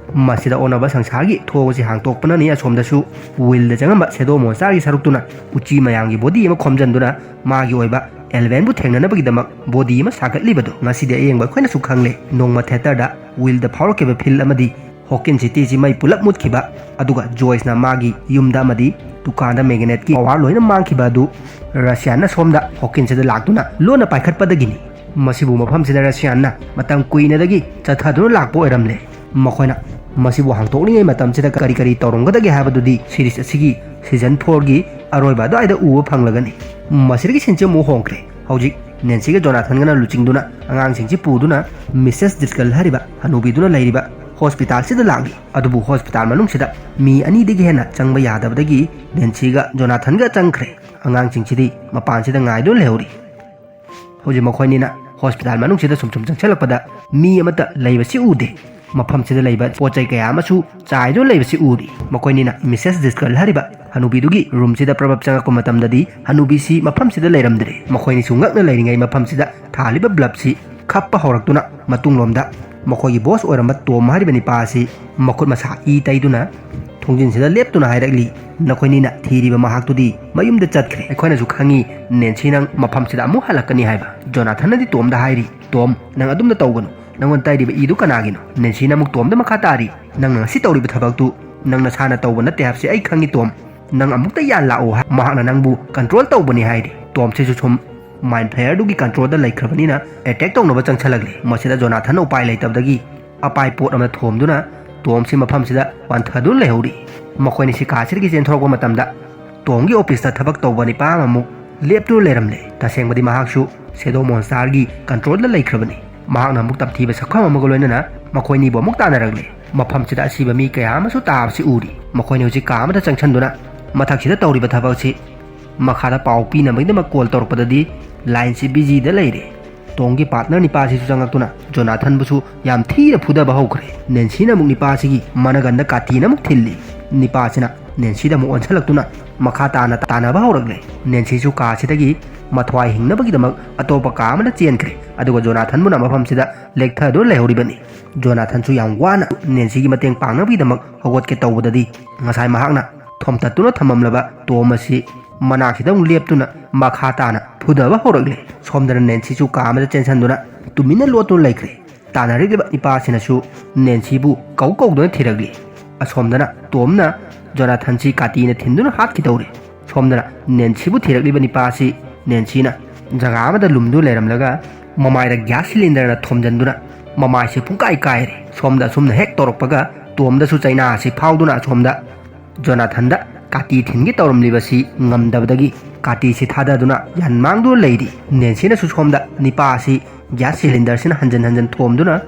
ꯃꯁꯤꯗ ꯑꯣꯟꯅꯕ ꯁꯪꯁꯥꯔꯒꯤ ꯊꯣꯡ ꯑꯁꯤ ꯍꯥꯡꯇꯣꯛꯄꯅꯅꯤ꯫ ꯑꯁꯣꯝꯗꯁꯨ ꯋꯤꯜꯗ ꯆꯪꯉꯝꯕ ꯁꯦꯗꯣ ꯃꯣꯟꯁꯇꯥꯔꯒꯤ ꯁꯔꯨꯛꯇꯨꯅ ꯎꯆꯤ ꯃꯌꯥꯝꯒꯤ ꯕꯣꯗꯤ ꯑꯃ ꯈꯣꯝꯖꯤꯟꯗꯨꯅ ꯃꯥꯒꯤ ꯑꯣꯏꯕ ꯑꯦꯂꯚꯦꯟꯕꯨ ꯊꯦꯡꯅꯅꯕꯒꯤꯗꯃꯛ ꯕꯣꯗꯤ ꯑꯃ ꯁꯥꯒꯠꯂꯤꯕꯗꯨ ꯉꯁꯤꯗꯤ ꯑꯌꯦꯡꯕ ꯑꯩꯈꯣꯏꯅꯁꯨ ꯈꯪꯂꯦ꯫ ꯅꯣꯡꯃ ꯊꯤꯌꯦꯇꯔꯗ ꯋꯤꯜꯗ ꯐꯥꯎꯔꯛꯈꯤꯕ ꯐꯤꯜ ꯑꯃꯗꯤ ꯍꯣꯀꯤꯟ ꯁꯤꯇꯤꯁꯤ ꯃꯩ ꯄꯨꯂꯞ ꯃꯨꯠꯈꯤꯕ, ꯑꯗꯨꯒ ꯖꯣꯏꯁꯅ ꯃꯥꯒꯤ ꯌꯨꯝꯗ ꯑꯃꯗꯤ ꯗꯨꯀꯥꯟꯗ ꯃꯦꯒꯅꯦꯠꯀꯤ ꯄꯋꯥꯔ ꯂꯣꯏꯅ ꯃꯥꯡꯈꯤꯕ ꯑꯗꯨ ꯔꯁꯤꯌꯥꯟꯅ ꯁꯣꯝꯗ ꯍꯣꯀꯤꯟꯁꯤꯗ ꯂꯥꯛꯇꯨꯅ ꯂꯣꯟꯅ ꯄꯥꯏꯈꯠꯄꯗꯒꯤꯅꯤ꯫ ꯃꯁꯤꯕꯨ ꯃꯐꯝꯁꯤꯗ ꯔꯁꯤꯌꯥꯟꯅ ꯃꯇꯝ ꯀꯨꯏꯅꯗꯒꯤ ꯆꯠꯊꯗꯨꯅ ꯂꯥꯛꯄ ꯑꯣꯏꯔꯝꯂꯦ꯫ ꯃꯈꯣꯏꯅ ꯃꯁꯤꯕꯨ ꯍꯥꯡꯇꯣꯛꯂꯤꯉꯩ ꯃꯇꯝꯁꯤꯗ ꯀꯔꯤ ꯀꯔꯤ ꯇꯧꯔꯝꯒꯗꯒꯦ ꯍꯥꯏꯕꯗꯨꯗꯤ ꯁꯤꯔꯤꯁ ꯑꯁꯤꯒꯤ ꯁꯤꯖꯟ ꯐꯣꯔꯒꯤ ꯑꯔꯣꯏꯕ ꯑꯗꯨꯋꯥꯏꯗ ꯎꯕ ꯐꯪꯂꯒꯅꯤ꯫ ꯃꯁꯤꯗꯒꯤ ꯁꯤꯟꯁꯦ ꯑꯃꯨꯛ ꯍꯣꯡꯈ꯭ꯔꯦ꯫ ꯍꯧꯖꯤꯛ ꯅꯦꯟꯁꯤꯒ ꯖꯣꯅꯥꯊꯟꯒꯅ ꯂꯨꯆꯤꯡꯗꯨꯅ ꯑꯉꯥꯡꯁꯤꯡꯁꯤ ꯄꯨꯗꯨꯅ ꯃꯤꯁꯦꯁ ꯗ꯭ꯔꯤꯁꯀꯜ ꯍꯥꯏꯔꯤꯕ ꯍꯅꯨꯕꯤꯗꯨꯅ ꯂꯩꯔꯤꯕ ꯍꯣꯁꯄꯤꯇꯥꯜꯁꯤꯗ ꯂꯥꯛꯂꯤ꯫ ꯑꯗꯨꯕꯨ ꯍꯣꯁꯄꯤꯇꯥꯜ ꯃꯅꯨꯡꯁꯤꯗ ꯃꯤ ꯑꯅꯤꯗꯒꯤ ꯍꯦꯟꯅ ꯆꯪꯕ ꯌꯥꯗꯕꯗꯒꯤ ꯅꯦꯟꯁꯤꯒ ꯖꯣꯅꯥꯊꯟꯒ ꯆꯪꯈ꯭ꯔꯦ꯫ ꯑꯉꯥꯡꯁꯤꯡꯁꯤꯗꯤ ꯃꯄꯥꯟꯁꯤꯗ ꯉꯥꯏꯗꯨꯅ ꯂꯩꯍꯧꯔꯤ꯫ ꯍꯧꯖꯤꯛ ꯃꯈꯣꯏꯅꯤꯅ ꯍꯣꯁꯄꯤꯇꯥꯜ ꯃꯅꯨꯡꯁꯤꯗ ꯁꯨꯝ ꯁꯨꯝ ꯆꯪꯁꯤꯜꯂꯛꯄꯗ ꯃꯤ ꯑꯃꯠꯇ ꯂꯩꯕꯁꯤ ꯎꯗꯦ꯫ ꯃꯐꯝꯁꯤꯗ ꯂꯩꯕ ꯄꯣꯠ ꯆꯩ ꯀꯌꯥ ꯑꯃꯁꯨ ꯆꯥꯏꯗꯨꯅ ꯂꯩꯕꯁꯤ ꯎꯔꯤ꯫ ꯃꯈꯣꯏꯅꯤꯅ ꯃꯤꯁꯦꯁ ꯗ꯭ꯔꯤꯁꯀꯜ ꯍꯥꯏꯔꯤꯕ ꯍꯅꯨꯕꯤꯗꯨꯒꯤ ꯔꯨꯝꯁꯤꯗ ꯄ꯭ꯔꯕꯞ ꯆꯪꯉꯛꯄ ꯃꯇꯝꯗꯗꯤ ꯍꯅꯨꯕꯤꯁꯤ ꯃꯐꯝꯁꯤꯗ ꯂꯩꯔꯝꯗ꯭ꯔꯦ꯫ ꯃꯈꯣꯏꯅꯤꯁꯨ ꯉꯛꯅ ꯂꯩꯔꯤꯉꯩ ꯃꯐꯝꯁꯤꯗ ꯊꯥꯜꯂꯤꯕ ꯕ꯭ꯂꯕꯁꯤ ꯈꯞꯄ ꯍꯧꯔꯛꯇꯨꯅ ꯃꯇꯨꯡꯂꯣꯝꯗ ꯃꯈꯣꯏꯒꯤ ꯕꯣꯁ ꯑꯣꯏꯔꯝꯕ ꯇꯣꯝ ꯍꯥꯏꯔꯤꯕ ꯅꯤꯄꯥ ꯑꯁꯤ ꯃꯈꯨꯠ ꯃꯁꯥ ꯏ ꯇꯩꯗꯨꯅ ꯊꯣꯡꯖꯤꯟꯁꯤꯗ ꯂꯦꯞꯇꯨꯅ ꯍꯥꯏꯔꯛꯂꯤ, "ꯅꯈꯣꯏꯅꯤꯅ ꯊꯤꯔꯤꯕ ꯃꯍꯥꯛꯇꯨꯗꯤ ꯃꯌꯨꯝꯗ ꯆꯠꯈ꯭ꯔꯦ꯫ ꯑꯩꯈꯣꯏꯅꯁꯨ ꯈꯪꯉꯤ ꯅꯦꯟꯁꯤ ꯅꯪ ꯃꯐꯝꯁꯤꯗ ꯑꯃꯨꯛ ꯍꯜꯂꯛꯀꯅꯤ ꯍꯥꯏꯕ꯫" ꯖꯣꯅꯥꯊꯟꯅꯗꯤ ꯇꯣꯝꯗ ꯍꯥꯏꯔꯤ, "ꯇꯣꯝ, ꯅꯪ ꯑꯗꯨꯝꯅ ꯇꯧꯒꯅꯨ꯫ ꯅꯪꯉꯣꯟꯗ ꯇꯩꯔꯤꯕ ꯏꯗꯨ ꯀꯅꯥꯒꯤꯅꯣ?" ꯅꯦꯟꯁꯤꯅ ꯑꯃꯨꯛ ꯇꯣꯝꯗ ꯃꯈꯥ ꯇꯥꯔꯤ, "ꯅꯪꯅ ꯉꯁꯤ ꯇꯧꯔꯤꯕ ꯊꯕꯛꯇꯨ ꯅꯪ ꯅꯁꯥꯅ ꯇꯧꯕ ꯅꯠꯇꯦ ꯍꯥꯏꯕꯁꯤ ꯑꯩ ꯈꯪꯉꯤ ꯇꯣꯝ꯫ ꯅꯪ ꯑꯃꯨꯛꯇ ꯌꯥꯟ ꯂꯥꯛꯑꯣ ꯍꯥꯏ꯫ ꯃꯍꯥꯛꯅ ꯅꯪꯕꯨ ꯀꯟꯇ꯭ꯔꯣꯜ ꯇꯧꯕꯅꯤ ꯍꯥꯏꯔꯤ꯫" ꯇꯣꯝꯁꯤꯁꯨ ꯁꯨꯝ ꯃꯥꯏꯟ ꯐ꯭ꯂꯦꯌꯔꯗꯨꯒꯤ ꯀꯟꯇ꯭ꯔꯣꯜꯗ ꯂꯩꯈ꯭ꯔꯕꯅꯤꯅ ꯑꯦꯇꯦꯛ ꯇꯧꯅꯕ ꯆꯪꯁꯜꯂꯛꯂꯤ꯫ ꯃꯁꯤꯗ ꯖꯣꯅꯥꯊꯟꯅ ꯎꯄꯥꯏ ꯂꯩꯇꯕꯗꯒꯤ ꯑꯄꯥꯏ ꯄꯣꯠ ꯑꯃ ꯊꯣꯝꯗꯨꯅ ꯇꯣꯝꯁꯤ ꯃꯐꯝꯁꯤꯗ ꯋꯥꯟꯊꯗꯨꯅ ꯂꯩꯍꯧꯔꯤ꯫ ꯃꯈꯣꯏꯅ ꯁꯤ ꯀꯥꯁꯤꯗꯒꯤ ꯆꯦꯟꯊꯣꯔꯛꯄ ꯃꯇꯝꯗ ꯇꯣꯝꯒꯤ ꯑꯣꯐꯤꯁꯇ ꯊꯕꯛ ꯇꯧꯕ ꯅꯤꯄꯥ ꯑꯃꯃꯨꯛ ꯂꯦꯞꯇꯨꯅ ꯂꯩꯔꯝꯂꯦ꯫ ꯇꯁꯦꯡꯕꯗꯤ ꯃꯍꯥꯛꯁꯨ ꯁꯦꯗꯣ ꯃꯣꯟꯁꯇꯥꯔꯒꯤ ꯀꯟꯇ꯭ꯔꯣꯜꯗ ꯂꯩꯈ꯭ꯔꯕꯅꯤ꯫ ꯃꯍꯥꯛꯅ ꯑꯃꯨꯛ ꯇꯝꯊꯤꯕ ꯁꯛꯐꯝ ꯑꯃꯒ ꯂꯣꯏꯅꯅ ꯃꯈꯣꯏꯅꯤꯕꯨ ꯑꯃꯨꯛ ꯇꯥꯟꯅꯔꯛꯂꯦ꯫ ꯃꯐꯝꯁꯤꯗ ꯑꯁꯤꯕ ꯃꯤ ꯀꯌꯥ ꯑꯃꯁꯨ ꯇꯥꯕꯁꯤ ꯎꯔꯤ꯫ ꯃꯈꯣꯏꯅ ꯍꯧꯖꯤꯛ ꯀꯥ ꯑꯃꯗ ꯆꯪꯁꯤꯟꯗꯨꯅ ꯃꯊꯛꯁꯤꯗ ꯇꯧꯔꯤꯕ ꯊꯕꯛꯁꯤ ꯃꯈꯥꯗ ꯄꯥꯎ ꯄꯤꯅꯕꯒꯤꯗꯃꯛ ꯀꯣꯜ ꯇꯧꯔꯛꯄꯗꯗꯤ ꯂꯥꯏꯟꯁꯤ ꯕꯤꯖꯤꯗ ꯂꯩꯔꯦ꯫ ꯇꯣꯝꯒꯤ ꯄꯥꯔꯠꯅꯔ ꯅꯤꯄꯥꯁꯤꯁꯨ ꯆꯪꯉꯛꯇꯨꯅ ꯖꯣꯅꯥꯊꯟꯕꯨꯁꯨ ꯌꯥꯝ ꯊꯤꯅ ꯐꯨꯗꯕ ꯍꯧꯈ꯭ꯔꯦ꯫ ꯅꯦꯟꯁꯤꯅ ꯑꯃꯨꯛ ꯅꯤꯄꯥꯁꯤꯒꯤ ꯃꯅꯒꯟꯗ ꯀꯥꯇꯤꯅ ꯑꯃꯨꯛ ꯊꯤꯜꯂꯤ꯫ ꯅꯤꯄꯥꯁꯤꯅ ꯅꯦꯟꯁꯤꯗ ꯑꯃꯨꯛ ꯑꯣꯟꯁꯤꯜꯂꯛꯇꯨꯅ ꯃꯈꯥ ꯇꯥꯅ ꯇꯥꯟꯅꯕ ꯍꯧꯔꯛꯂꯦ꯫ ꯅꯦꯟꯁꯤꯁꯨ ꯀꯥꯁꯤꯗꯒꯤ ꯃꯊ꯭ꯋꯥꯏ ꯍꯤꯡꯅꯕꯒꯤꯗꯃꯛ ꯑꯇꯣꯞꯄ ꯀꯥ ꯑꯃꯗ ꯆꯦꯟꯈ꯭ꯔꯦ꯫ ꯑꯗꯨꯒ ꯖꯣꯅꯥꯊꯟꯕꯨꯅ ꯃꯐꯝꯁꯤꯗ ꯂꯦꯛꯊꯗꯨꯅ ꯂꯩꯍꯧꯔꯤꯕꯅꯤ꯫ ꯖꯣꯅꯥꯊꯟꯁꯨ ꯌꯥꯝ ꯋꯥꯅ ꯅꯦꯟꯁꯤꯒꯤ ꯃꯇꯦꯡ ꯄꯥꯡꯅꯕꯒꯤꯗꯃꯛ ꯍꯧꯒꯠꯀꯦ ꯇꯧꯕꯗꯗꯤ ꯉꯁꯥꯏ ꯃꯍꯥꯛꯅ ꯊꯣꯝꯇꯠꯇꯨꯅ ꯊꯝꯃꯝꯂꯕ ꯇꯣꯝ ꯑꯁꯤ ꯃꯅꯥꯛꯁꯤꯗ ꯑꯃꯨꯛ ꯂꯦꯞꯇꯨꯅ ꯃꯈꯥ ꯇꯥꯅ ꯐꯨꯗꯕ ꯍꯧꯔꯛꯂꯦ꯫ ꯁꯣꯝꯗꯅ ꯅꯦꯟꯁꯤꯁꯨ ꯀꯥ ꯑꯃꯗ ꯆꯦꯟꯁꯤꯟꯗꯨꯅ ꯇꯨꯃꯤꯟꯅ ꯂꯣꯠꯇꯨꯅ ꯂꯩꯈ꯭ꯔꯦ꯫ ꯇꯥꯟꯅꯔꯤꯕ ꯅꯤꯄꯥꯁꯤꯅꯁꯨ ꯅꯦꯟꯁꯤꯕꯨ ꯀꯧ ꯀꯧꯗꯨꯅ ꯊꯤꯔꯛꯂꯤ꯫ ꯑꯁꯣꯝꯗꯅ ꯇꯣꯝꯅ ꯖꯣꯅꯥꯊꯟꯁꯤ ꯀꯥꯇꯤꯅ ꯊꯤꯟꯗꯨꯅ ꯍꯥꯠꯈꯤꯗꯧꯔꯦ꯫ ꯁꯣꯝꯗꯅ ꯅꯦꯟꯁꯤꯕꯨ ꯊꯤꯔꯛꯂꯤꯕ ꯅꯤꯄꯥꯁꯤ ꯅꯦꯟꯁꯤꯅ ꯖꯒꯥ ꯑꯃꯗ ꯂꯨꯝꯗꯨꯅ ꯂꯩꯔꯝꯂꯒ ꯃꯃꯥꯏꯗ ꯒ꯭ꯌꯥꯁ ꯁꯤꯂꯤꯟꯗꯔꯅ ꯊꯣꯝꯖꯤꯟꯗꯨꯅ ꯃꯃꯥꯏꯁꯤ ꯄꯨꯡꯀꯥꯏ ꯀꯥꯏꯔꯦ꯫ ꯁꯣꯝꯗ ꯑꯁꯨꯝꯅ ꯍꯦꯛ ꯇꯧꯔꯛꯄꯒ ꯇꯣꯝꯗꯁꯨ ꯆꯩꯅꯥ ꯑꯁꯤ ꯐꯥꯎꯗꯨꯅ ꯑꯁꯣꯝꯗ ꯖꯣꯅꯥꯊꯟꯗ ꯀꯥꯇꯤ ꯊꯤꯟꯒꯦ ꯇꯧꯔꯝꯂꯤꯕꯁꯤ ꯉꯝꯗꯕꯗꯒꯤ ꯀꯥꯇꯤꯁꯤ ꯊꯥꯗꯗꯨꯅ ꯌꯥꯟꯃꯥꯡꯗꯨꯅ ꯂꯩꯔꯤ꯫ ꯅꯦꯟꯁꯤꯅꯁꯨ ꯁꯣꯝꯗ ꯅꯤꯄꯥ ꯑꯁꯤ ꯒ꯭ꯌꯥꯁ ꯁꯤꯂꯤꯟꯗꯔꯁꯤꯅ ꯍꯟꯖꯟ ꯍꯟꯖꯟ ꯊꯣꯝꯗꯨꯅ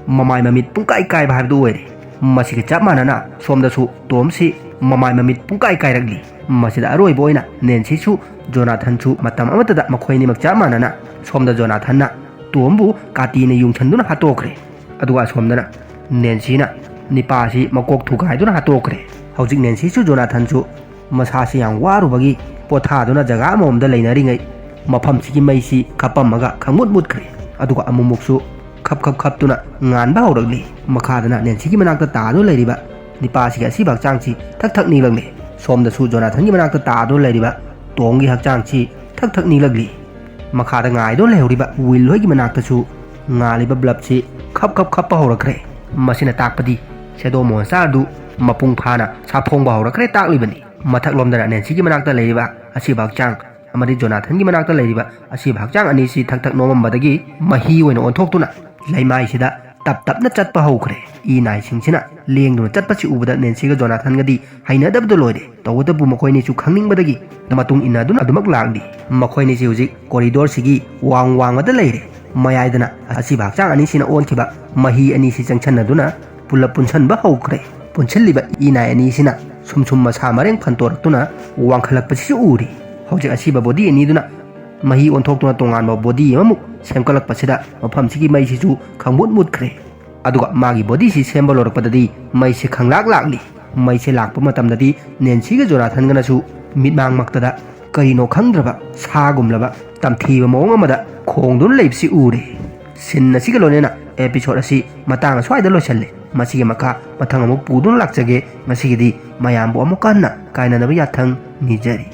ꯃꯃꯥꯏ ꯃꯃꯤꯠ ꯄꯨꯡꯀꯥꯏ ꯀꯥꯏꯕ ꯍꯥꯏꯕꯗꯨ ꯑꯣꯏꯔꯦ꯫ ꯃꯁꯤꯒ ꯆꯞ ꯃꯥꯟꯅꯅ ꯁꯣꯝꯗꯁꯨ ꯇꯣꯝꯁꯤ ꯃꯃꯥꯏ ꯃꯃꯤꯠ ꯄꯨꯡꯀꯥꯏ ꯀꯥꯏꯔꯛꯂꯤ꯫ ꯃꯁꯤꯗ ꯑꯔꯣꯏꯕ ꯑꯣꯏꯅ ꯅꯦꯟꯁꯤꯁꯨ ꯖꯣꯅꯥꯊꯟꯁꯨ ꯃꯇꯝ ꯑꯃꯠꯇꯗ ꯃꯈꯣꯏ ꯑꯅꯤꯃꯛ ꯆꯞ ꯃꯥꯟꯅꯅ ꯁꯣꯝꯗ ꯖꯣꯅꯥꯊꯟꯅ ꯇꯣꯝꯕꯨ ꯀꯥꯇꯤꯅ ꯌꯨꯡꯁꯟꯗꯨꯅ ꯍꯥꯠꯇꯣꯛꯈ꯭ꯔꯦ꯫ ꯑꯗꯨꯒ ꯑꯁꯣꯝꯗꯅ ꯅꯦꯟꯁꯤꯅ ꯅꯤꯄꯥꯁꯤ ꯃꯀꯣꯛ ꯊꯨꯒꯥꯏꯗꯨꯅ ꯍꯥꯠꯇꯣꯛꯈ꯭ꯔꯦ꯫ ꯍꯧꯖꯤꯛ ꯅꯦꯟꯁꯤꯁꯨ ꯖꯣꯅꯥꯊꯟꯁꯨ ꯃꯁꯥꯁꯤ ꯌꯥꯝ ꯋꯥꯔꯨꯕꯒꯤ ꯄꯣꯊꯥꯗꯨꯅ ꯖꯒꯥ ꯑꯃꯃꯝꯗ ꯂꯩꯅꯔꯤꯉꯩ ꯃꯐꯝꯁꯤꯒꯤ ꯃꯩꯁꯤ ꯈꯞꯄꯝꯃꯒ ꯈꯪꯃꯨꯠ ꯃꯨꯠꯈ꯭ꯔꯦ꯫ ꯑꯗꯨꯒ ꯑꯃꯨꯛꯃꯨꯛꯁꯨ ꯈꯞ ꯈꯞ ꯈꯞꯇꯨꯅ ꯉꯥꯟꯕ ꯍꯧꯔꯛꯂꯤ꯫ ꯃꯈꯥꯗꯅ ꯅꯦꯟꯁꯤꯒꯤ ꯃꯅꯥꯛꯇ ꯇꯥꯗꯨꯅ ꯂꯩꯔꯤꯕ ꯅꯤꯄꯥꯁꯤꯒꯤ ꯑꯁꯤꯕ ꯍꯛꯆꯥꯡꯁꯤ ꯊꯛ ꯊꯛ ꯅꯤꯛꯂꯛꯂꯤ꯫ ꯁꯣꯝꯗꯁꯨ ꯖꯣꯅꯥꯊꯟꯒꯤ ꯃꯅꯥꯛꯇ ꯇꯥꯗꯨꯅ ꯂꯩꯔꯤꯕ ꯇꯣꯝꯒꯤ ꯍꯛꯆꯥꯡꯁꯤ ꯊꯛ ꯊꯛ ꯅꯤꯛꯂꯛꯂꯤ꯫ ꯃꯈꯥꯗ ꯉꯥꯏꯗꯨꯅ ꯂꯩꯍꯧꯔꯤꯕ ꯋꯤꯜ ꯍꯣꯏꯒꯤ ꯃꯅꯥꯛꯇꯁꯨ ꯉꯥꯜꯂꯤꯕ ꯕ꯭ꯂꯕꯁꯤ ꯈꯞ ꯈꯞ ꯈꯞꯄ ꯍꯧꯔꯛꯈ꯭ꯔꯦ꯫ ꯃꯁꯤꯅ ꯇꯥꯛꯄꯗꯤ ꯁꯦꯗꯣ ꯃꯣꯟꯁꯇꯔ ꯑꯗꯨ ꯃꯄꯨꯡ ꯐꯥꯅ ꯁꯥꯐꯣꯡꯕ ꯍꯧꯔꯛꯈ꯭ꯔꯦ ꯇꯥꯛꯂꯤꯕꯅꯤ꯫ ꯃꯊꯛꯂꯣꯝꯗꯅ ꯅꯦꯟꯁꯤꯒꯤ ꯃꯅꯥꯛꯇ ꯂꯩꯔꯤꯕ ꯑꯁꯤꯕ ꯍꯛꯆꯥꯡ ꯑꯃꯗꯤ ꯖꯣꯅꯥꯊꯟꯒꯤ ꯃꯅꯥꯛꯇ ꯂꯩꯔꯤꯕ ꯑꯁꯤꯕ ꯍꯛꯆꯥꯡ ꯑꯅꯤꯁꯤ ꯊꯛ ꯊꯛ ꯅꯣꯝꯃꯝꯕꯗꯒꯤ ꯃꯍꯤ ꯑꯣꯏꯅ ꯑꯣꯟꯊꯣꯛꯇꯨꯅ ꯂꯩꯃꯥꯏꯁꯤꯗ ꯇꯞ ꯇꯞꯅ ꯆꯠꯄ ꯍꯧꯈ꯭ꯔꯦ꯫ ꯏ ꯅꯥꯏꯁꯤꯡꯁꯤꯅ ꯂꯦꯡꯗꯨꯅ ꯆꯠꯄꯁꯤ ꯎꯕꯗ ꯅꯦꯟꯁꯤꯒ ꯖꯣꯅꯥꯊꯟꯒꯗꯤ ꯍꯩꯅꯗꯕꯗ ꯂꯣꯏꯔꯦ꯫ ꯇꯧꯕꯇꯕꯨ ꯃꯈꯣꯏꯅꯤꯁꯨ ꯈꯪꯅꯤꯡꯕꯗꯒꯤ ꯃꯇꯨꯡ ꯏꯟꯅꯗꯨꯅ ꯑꯗꯨꯃꯛ ꯂꯥꯛꯂꯤ꯫ ꯃꯈꯣꯏꯅꯤꯁꯤ ꯍꯧꯖꯤꯛ ꯀꯣꯔꯤꯗꯣꯔꯁꯤꯒꯤ ꯋꯥꯡ ꯋꯥꯡꯃꯗ ꯂꯩꯔꯦ꯫ ꯃꯌꯥꯏꯗꯅ ꯑꯁꯤꯕ ꯍꯛꯆꯥꯡ ꯑꯅꯤꯁꯤꯅ ꯑꯣꯟꯈꯤꯕ ꯃꯍꯤ ꯑꯅꯤꯁꯤ ꯆꯪꯁꯟꯅꯗꯨꯅ ꯄꯨꯂꯞ ꯄꯨꯟꯁꯟꯕ ꯍꯧꯈ꯭ꯔꯦ꯫ ꯄꯨꯟꯁꯤꯜꯂꯤꯕ ꯏ ꯅꯥꯏ ꯑꯅꯤꯁꯤꯅ ꯁꯨꯝ ꯁꯨꯝ ꯃꯁꯥ ꯃꯔꯦꯡ ꯐꯟꯇꯣꯔꯛꯇꯨꯅ ꯋꯥꯡꯈꯠꯂꯛꯄꯁꯤꯁꯨ ꯎꯔꯤ꯫ ꯍꯧꯖꯤꯛ ꯑꯁꯤꯕ ꯕꯣꯗꯤ ꯑꯅꯤꯗꯨꯅ ꯃꯍꯤ ꯑꯣꯟꯊꯣꯛꯇꯨꯅ ꯇꯣꯉꯥꯟꯕ ꯕꯣꯗꯤ ꯑꯃꯃꯨꯛ ꯁꯦꯝꯒꯠꯂꯛꯄꯁꯤꯗ ꯃꯐꯝꯁꯤꯒꯤ ꯃꯩꯁꯤꯁꯨ ꯈꯪꯃꯨꯠ ꯃꯨꯠꯈ꯭ꯔꯦ꯫ ꯑꯗꯨꯒ ꯃꯥꯒꯤ ꯕꯣꯗꯤꯁꯤ ꯁꯦꯝꯕ ꯂꯣꯏꯔꯛꯄꯗꯗꯤ ꯃꯩꯁꯤ ꯈꯪꯂꯥꯛ ꯂꯥꯛꯂꯤ꯫ ꯃꯩꯁꯤ ꯂꯥꯛꯄ ꯃꯇꯝꯗꯗꯤ ꯅꯦꯟꯁꯤꯒ ꯖꯣꯅꯥꯊꯟꯒꯅꯁꯨ ꯃꯤꯠꯃꯥꯡꯃꯛꯇꯗ ꯀꯔꯤꯅꯣ ꯈꯪꯗ꯭ꯔꯕ ꯁꯥꯒꯨꯝꯂꯕ ꯇꯝꯊꯤꯕ ꯃꯑꯣꯡ ꯑꯃꯗ ꯈꯣꯡꯗꯨꯅ ꯂꯩꯕꯁꯤ ꯎꯔꯦ꯫ ꯁꯤꯟ ꯑꯁꯤꯒ ꯂꯣꯏꯅꯅ episode ꯑꯁꯤ ꯃꯇꯥꯡ ꯑꯁ꯭ꯋꯥꯏꯗ ꯂꯣꯏꯁꯜꯂꯦ꯫ ꯃꯁꯤꯒꯤ ꯃꯈꯥ ꯃꯊꯪ ꯑꯃꯨꯛ ꯄꯨꯗꯨꯅ ꯂꯥꯛꯆꯒꯦ꯫ ꯉꯁꯤꯒꯤꯗꯤ ꯃꯌꯥꯝꯕꯨ ꯑꯃꯨꯛ ꯍꯟꯅ ꯀꯥꯏꯅꯅꯕ ꯌꯥꯊꯪ ꯅꯤꯖꯔꯤ꯫